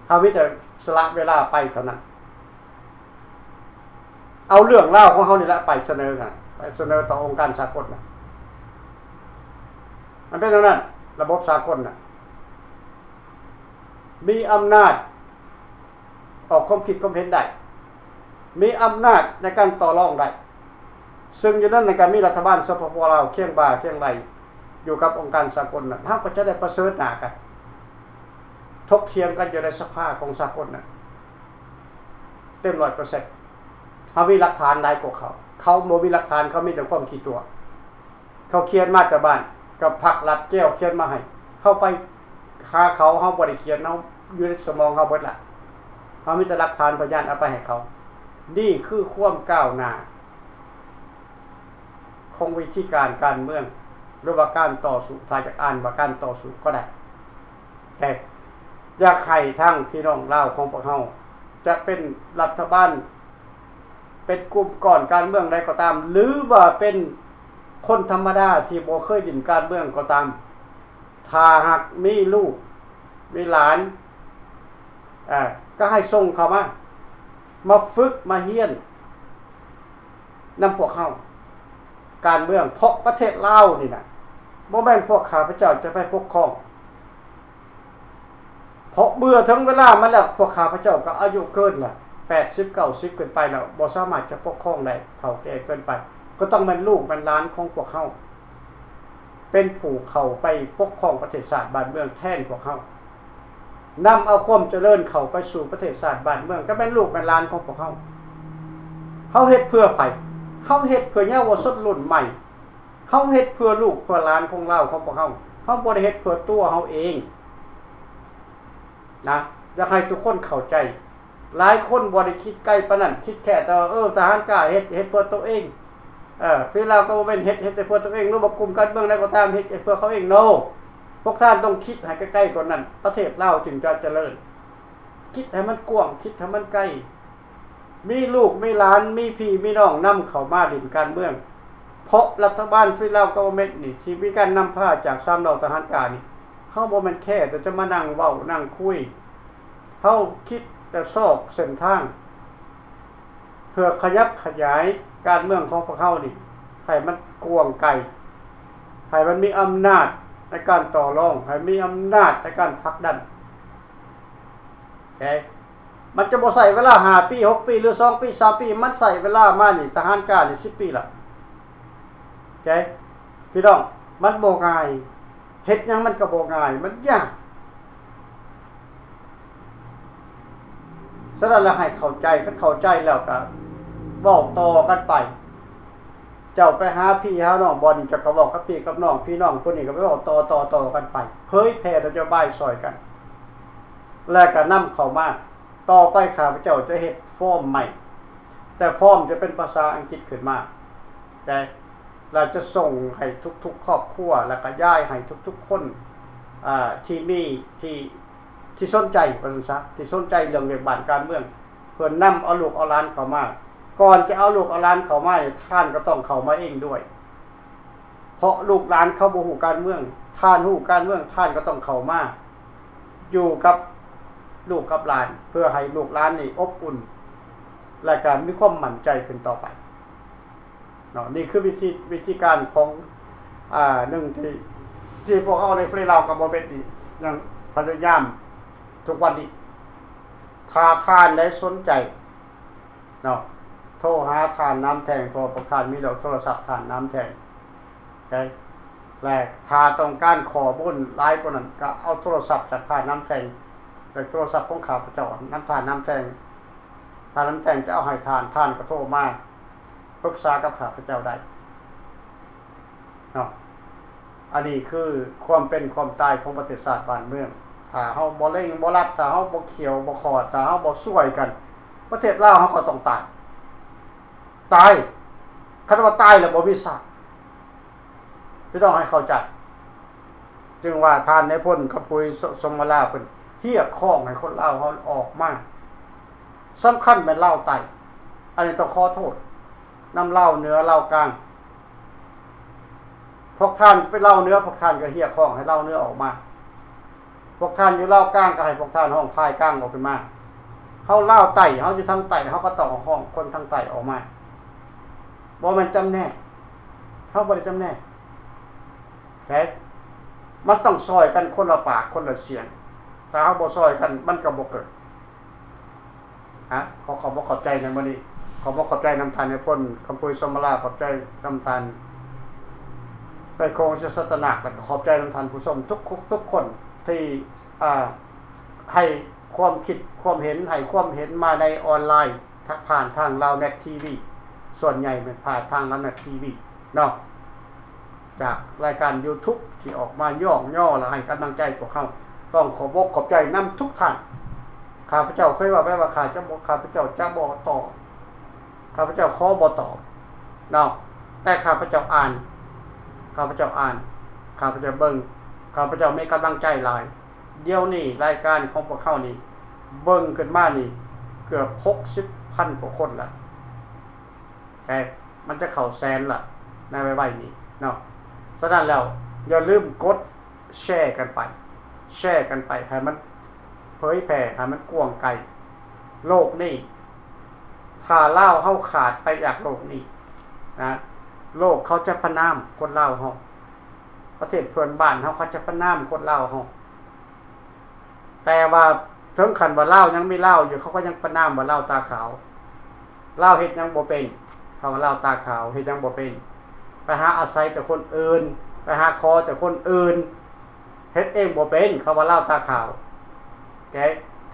ເຮົາມີແຕ່ສະຫຼະເວລາໄປເທົ່ານັ້ນ ເອົາເລື່ອງລາວຂອງເຮົານີ້ແຫຼະໄປສະເໜີກັນ ໄປສະເໜີຕໍ່ອົງການສາກົນນະ. ມັນເປັນແນວນັ້ນ ລະບົບສາກົນນະ ມີອຳນາດ ອອກຄວາມຄິດຄວາມເຫັນໄດ້ ມີອຳນາດໃນການຕໍ່ລອງໄດ້ ຊຶ່ງຢູ່ນັ້ນນະກໍມີລັດຖະບານ ສປປ ລາວ ຄຽງບ່າຄຽງໄຫຼ່ຢູ່ກັບອົງການສາກົນນັ້ນ ເຮົາກໍຈະໄດ້ປະເຊີນໜ້າກັນ ຖົກຖຽງກັນຢູ່ໃນສະພາຂອງສາກົນນັ້ນເຕັມຮ້ອຍເປີເຊັນ. ເຮົາມີຫຼັກຖານຫຼາຍກວ່າເຂົາ ເຂົາບໍ່ມີຫຼັກຖານ ເຂົາມີແຕ່ຄວາມຂີ້ຕົວະ. ເຂົາຂຽນມາແຕ່ບ້ານ ກັບພັກລັດແກ້ວຂຽນມາໃຫ້ ເຮົາໄປຫາເຂົາ ເຮົາບໍ່ໄດ້ຂຽນ ເຮົາຢູ່ໃນສະໝອງເຮົາເບິດລະ ເຮົາມີແຕ່ຫຼັກຖານພະຍານເອົາໄປໃຫ້ເຂົາ. ນີ້ຄືຄວາມກ້າວໜ້າຂອງວິທີການການເມືອງ ຫຼືວ່າການຕໍ່ສູ້ ຖ້າຢາກອ່ານວ່າການຕໍ່ສູ້ກໍໄດ້ ແຕ່ຢາກໃຫ້ທາງພີ່ນ້ອງລາວຂອງພວກເຮົາ ຈະເປັນລັດຖະບານ ເປັນກຸ່ມກ້ອນການເມືອງໃດກໍຕາມ ຫຼືວ່າເປັນຄົນທຳມະດາທີ່ບໍ່ເຄີຍຫຼິ້ນການເມືອງກໍຕາມ ຖ້າຫາກມີລູກມີຫຼານ ເອີ ກໍໃຫ້ສົ່ງເຂົ້າມາ ມາຝຶກມາຮຽນນຳພວກເຮົາການເມືອງ ເພາະປະເທດລາວນີ້ນະ ບໍ່ແມ່ນພວກຂ້າພະເຈົ້າຈະໄປປົກຄອງ ເພາະເມື່ອເຖິງເວລາມາແລ້ວ ພວກຂ້າພະເຈົ້າກໍອາຍຸເກີນລະ ແປດສິບເກົ້າສິບຂຶ້ນໄປແລ້ວ ບໍ່ສາມາດຈະປົກຄອງໄດ້ ເຖົ້າແກ່ເກີນໄປ ກໍຕ້ອງແມ່ນລູກແມ່ນຫຼານຂອງພວກເຮົາ ເປັນຜູ້ເຂົ້າໄປປົກຄອງປະເທດຊາດບ້ານເມືອງແທນພວກເຮົາ ນຳເອົາຄວາມຈະເລີນເຂົ້າໄປສູ່ປະເທດຊາດບ້ານເມືອງ ກໍແມ່ນລູກແມ່ນຫຼານຂອງພວກເຮົາ. ເຮົາເຮັດເພື່ອໃຜ? ເຮົາເຮັດເພື່ອເຍົາວະຊົນລຸ້ນໃໝ່. ເຮົາເຮັດເພື່ອລູກເພື່ອຫຼານຂອງລາວຂອງພວກເຮົາ. ເຮົາບໍ່ໄດ້ເຮັດເພື່ອຕົວເຮົາເອງນະ. ຢາກໃຫ້ທຸກຄົນເຂົ້າໃຈ. ຫຼາຍຄົນບໍ່ໄດ້ຄິດໄກປານນັ້ນ, ຄິດແຄ່ແຕ່ວ່າ ເອີ ທະຫານກ້າເຮັດ, ເຮັດເພື່ອໂຕເອງ. ເອີ ພວກລາວກໍບໍ່ແມ່ນເຮັດ, ເຮັດແຕ່ເພື່ອໂຕເອງ, ຫຼືວ່າກຸ່ມການເມືອງໃດກໍຕາມ ເຮັດແຕ່ເພື່ອເຂົາເອງ. No. ພວກທ່ານຕ້ອງຄິດໃຫ້ໄກໆກວ່ານັ້ນ, ປະເທດລາວຈຶ່ງຈະຈະເລີນ. ຄິດໃຫ້ມັນກວ້າງ, ຄິດໃຫ້ມັນໄກ. ມີລູກມີຫຼານ, ມີພີ່ມີນ້ອງນຳເຂົ້າມາຫຼິ້ນການເມືອງ. ເພາະລັດຖະບານ Free Lao Government ນີ້ ທີ່ມີການນຳພາຈາກສາມເຫຼົ່າທະຫານກ້ານີ້, ເຮົາບໍ່ແມ່ນແຄ່ແຕ່ຈະມານັ່ງເວົ້ານັ່ງຄຸຍ. ເຮົາຄິດແຕ່ຊອກເສັ້ນທາງ ເພື່ອຂະຫຍັບຂະຫຍາຍການເມືອງຂອງພວກເຮົານີ້ ໃຫ້ມັນກວ້າງໄກ, ໃຫ້ມັນມີອຳນາດໃນການຕໍ່ລອງ, ໃຫ້ມີອຳນາດໃນການຜັກດັນ. ເອີ ມັນຈະບໍ່ໃຊ້ເວລາຫ້າປີ ຫົກປີ ຫຼື ສອງປີ ສາມປີ, ມັນໃຊ້ເວລາມານີ້ ທະຫານກ້ານີ້ ສິບປີລະ. ໂອເຄ ພີ່ນ້ອງ, ມັນບໍ່ງ່າຍ. ເຮັດຫຍັງມັນກໍບໍ່ງ່າຍ, ມັນຍາກ. ສະນັ້ນລະໃຫ້ເຂົ້າໃຈ, ຄັນເຂົ້າໃຈແລ້ວກໍເວົ້າຕໍ່ກັນໄປ. ເຈົ້າໄປຫາພີ່ຫານ້ອງບ່ອນນີ້, ເຈົ້າກໍເວົ້າກັບພີ່ກັບນ້ອງ, ພີ່ນ້ອງຄົນນີ້ກໍໄປເວົ້າຕໍ່ໆກັນໄປ, ເຜີຍແຜ່ນະໂຍບາຍຊ່ອຍກັນ ແລ້ວກໍນຳເຂົ້າມາ. ຕໍ່ໄປຂ້າພະເຈົ້າຈະເຮັດຟອມໃໝ່, ແຕ່ຟອມຈະເປັນພາສາອັງກິດຂຶ້ນມາ, ແຕ່ ແລະ ຈະສົ່ງໃຫ້ທຸກໆຄອບຄົວ ແລະ ກະຢາຍໃຫ້ທຸກໆຄົນ ອ່າ ທີ່ມີ ທີ່ ທີ່ສົນໃຈ ວ່າຊັ້ນຊະ, ທີ່ສົນໃຈເລື່ອງວຽກບ້ານການເມືອງ, ເພື່ອນຳເອົາລູກເອົາຫຼານເຂົ້າມາ ກ່ອນຈະເອົາລູກເອົາຫຼານເຂົ້າມານີ້ ທ່ານກໍຕ້ອງເຂົ້າມາເອງດ້ວຍ ເພາະລູກຫຼານເຂົາບໍ່ຮູ້ການເມືອງ. ທ່ານຮູ້ການເມືອງ ທ່ານກໍຕ້ອງເຂົ້າມາຢູ່ກັບລູກກັບຫຼານ ເພື່ອໃຫ້ລູກຫຼານນີ້ອົບອຸ່ນ ແລະ ກະມີຄວາມໝັ້ນໃຈຂຶ້ນຕໍ່ໄປເນາະ. ນີ້ຄືວິທີ ວິທີການຂອງ ອາ ໜຶ່ງທີ່ ທີ່ພວກເຮົາໃນປະເທດລາວກັບບໍ່ເປັນນີ້ ຍັງພະຍາຍາມທຸກວັນນີ້. ຖ້າທ່ານໃດສົນໃຈ ເນາະ ໂທຫາທ່ານນາມແທ່ງ ເພາະພວກທ່ານມີເລກໂທລະສັບທ່ານນາມແທ່ງ ແລະ ຖ້າຕ້ອງການຂໍ້ມູນຫຼາຍກວ່ານັ້ນ ກໍເອົາໂທລະສັບຈາກທ່ານນາມແທ່ງ ເລກໂທລະສັບຂອງຂ້າພະເຈົ້ານຳທ່ານນາມແທ່ງ. ທ່ານນາມແທ່ງຈະເອົາໃຫ້ທ່ານ ທ່ານກໍໂທມາປຶກສາກັບຂ້າພະເຈົ້າໄດ້ ເນາະ. ອັນນີ້ຄືຄວາມເປັນຄວາມຕາຍຂອງປະເທດຊາດບ້ານເມືອງ. ຖ້າເຮົາບໍ່ເລັ່ງບໍ່ລັດ, ຖ້າເຮົາບໍ່ຂ້ຽວບໍ່ຂອດ, ຖ້າເຮົາບໍ່ຊ່ວຍກັນ, ປະເທດລາວເຮົາກໍຕ້ອງຕາຍ. ຕາຍ. ຄັນວ່າຕາຍແລ້ວບໍ່ມີຊາດ. ພີ່ນ້ອງໃຫ້ເຂົ້າໃຈ. ຈຶ່ງວ່າທ່ານນາຍພົນຄຳພູ ສົມມາລາ ເພິ່ນຮຽກຮ້ອງໃຫ້ຄົນລາວເຮົາອອກມາ. ສຳຄັນແມ່ນລາວໃຕ້. ອັນນີ້ຕ້ອງຂໍໂທດນຳລາວເໜືອ ລາວກາງ. ພວກທ່ານໄປລາວເໜືອ ພວກທ່ານກໍຮຽກຮ້ອງໃຫ້ລາວເໜືອອອກມາ. ພວກທ່ານຢູ່ລາວກາງກໍໃຫ້ພວກທ່ານຮ້ອງພາຍກາງອອກຂຶ້ນມາ. ເຮົາລາວໃຕ້ ເຮົາຢູ່ທາງໃຕ້ ເຮົາກໍຕ້ອງຮ້ອງຄົນທາງໃຕ້ອອກມາ. ບໍ່ແມ່ນຈຳແນກ. ເຮົາບໍ່ໄດ້ຈຳແນກ. ເອີ ມັນຕ້ອງຊ່ອຍກັນຄົນລະປາກຄົນລະສຽງ. ຖ້າເຮົາບໍ່ຊ່ອຍກັນ ມັນກໍບໍ່ເກີດ. ຮະ ຂໍຂອບອົກຂອບໃຈໃນມື້ນີ້. ຂອບອົກຂອບໃຈນຳທ່ານນາຍພົນຄຳພູ ສົມມາລາ, ຂອບໃຈນຳທ່ານໄປໂຄງ ສິດສັດຕະນາກ ແລະ ກໍຂອບໃຈນຳທ່ານຜູ້ຊົມທຸກ ທຸກຄົນທີ່ ອ່າ ໃຫ້ຄວາມຄິດຄວາມເຫັນ ໃຫ້ຄວາມເຫັນມາໃນອອນລາຍ ທາງ ຜ່ານທາງລາວເນັດທີວີ. ສ່ວນໃຫຍ່ແມ່ນຜ່ານທາງລາວເນັດທີວີເນາະ. ຈາກລາຍການຢູທູບທີ່ອອກມາຍ້ອງຍໍ ແລະ ໃຫ້ກຳລັງໃຈພວກເຮົາ. ຕ້ອງຂອບອົກຂອບໃຈນຳທຸກທ່ານ. ຂ້າພະເຈົ້າເຄີຍເວົ້າໄປວ່າ ຂ້າຈະບໍ່ ຂ້າພະເຈົ້າຈະບໍ່ຕອບ, ຂ້າພະເຈົ້າຂໍບໍ່ຕອບເນາະ, ແຕ່ຂ້າພະເຈົ້າອ່ານ, ຂ້າພະເຈົ້າອ່ານ, ຂ້າພະເຈົ້າເບິ່ງ, ຂ້າພະເຈົ້າມີກຳລັງໃຈຫຼາຍ. ດຽວນີ້ລາຍການຂອງພວກເຮົານີ້ ເບິ່ງຂຶ້ນມານີ້ເກືອບຫົກສິບພັນກວ່າຄົນລະ. ແຕ່ມັນຈະເຂົ້າແສນລະໃນໄວໆນີ້ເນາະ. ສະນັ້ນແລ້ວ ຢ່າລືມກົດແຊກັນໄປ, ແຊກັນໄປໃຫ້ມັນເຜີຍແຜ່ ໃຫ້ມັນກວ້າງໄກ. ໂລກນີ້ ຖ້າລາວເຮົາຂາດໄປຈາກໂລກນີ້ນະ, ໂລກເຂົາຈະປະນາມຄົນລາວເຮົາ, ປະເທດເພື່ອນບ້ານເຮົາ ເຂົາຈະປະນາມຄົນລາວເຮົາ. ແຕ່ວ່າເຖິງຂັ້ນວ່າລາວຍັງມີລາວຢູ່ ເຂົາກໍຍັງປະນາມວ່າລາວຕາຂາວ. ລາວເຮັດຫຍັງບໍ່ເປັນ ເຂົາວ່າລາວຕາຂາວ ເຮັດຫຍັງບໍ່ເປັນ. ໄປຫາອາໄສແຕ່ຄົນອື່ນ, ໄປຫາຂໍແຕ່ຄົນອື່ນ, ເຮັດເອງບໍ່ເປັນ ເຂົາວ່າລາວຕາຂາວ. ແຕ່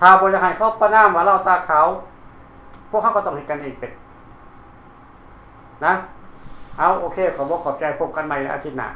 ຖ້າບໍ່ຢາກໃຫ້ເຂົາປະນາມວ່າລາວຕາຂາວ ພວກເຮົາກໍຕ້ອງເຮັດກັນເອງເປັນນະ. ເອົາ ໂອເຄ ຂອບອົກຂອບໃຈ, ພົບກັນໃໝ່ໃນອາທິດໜ້າ.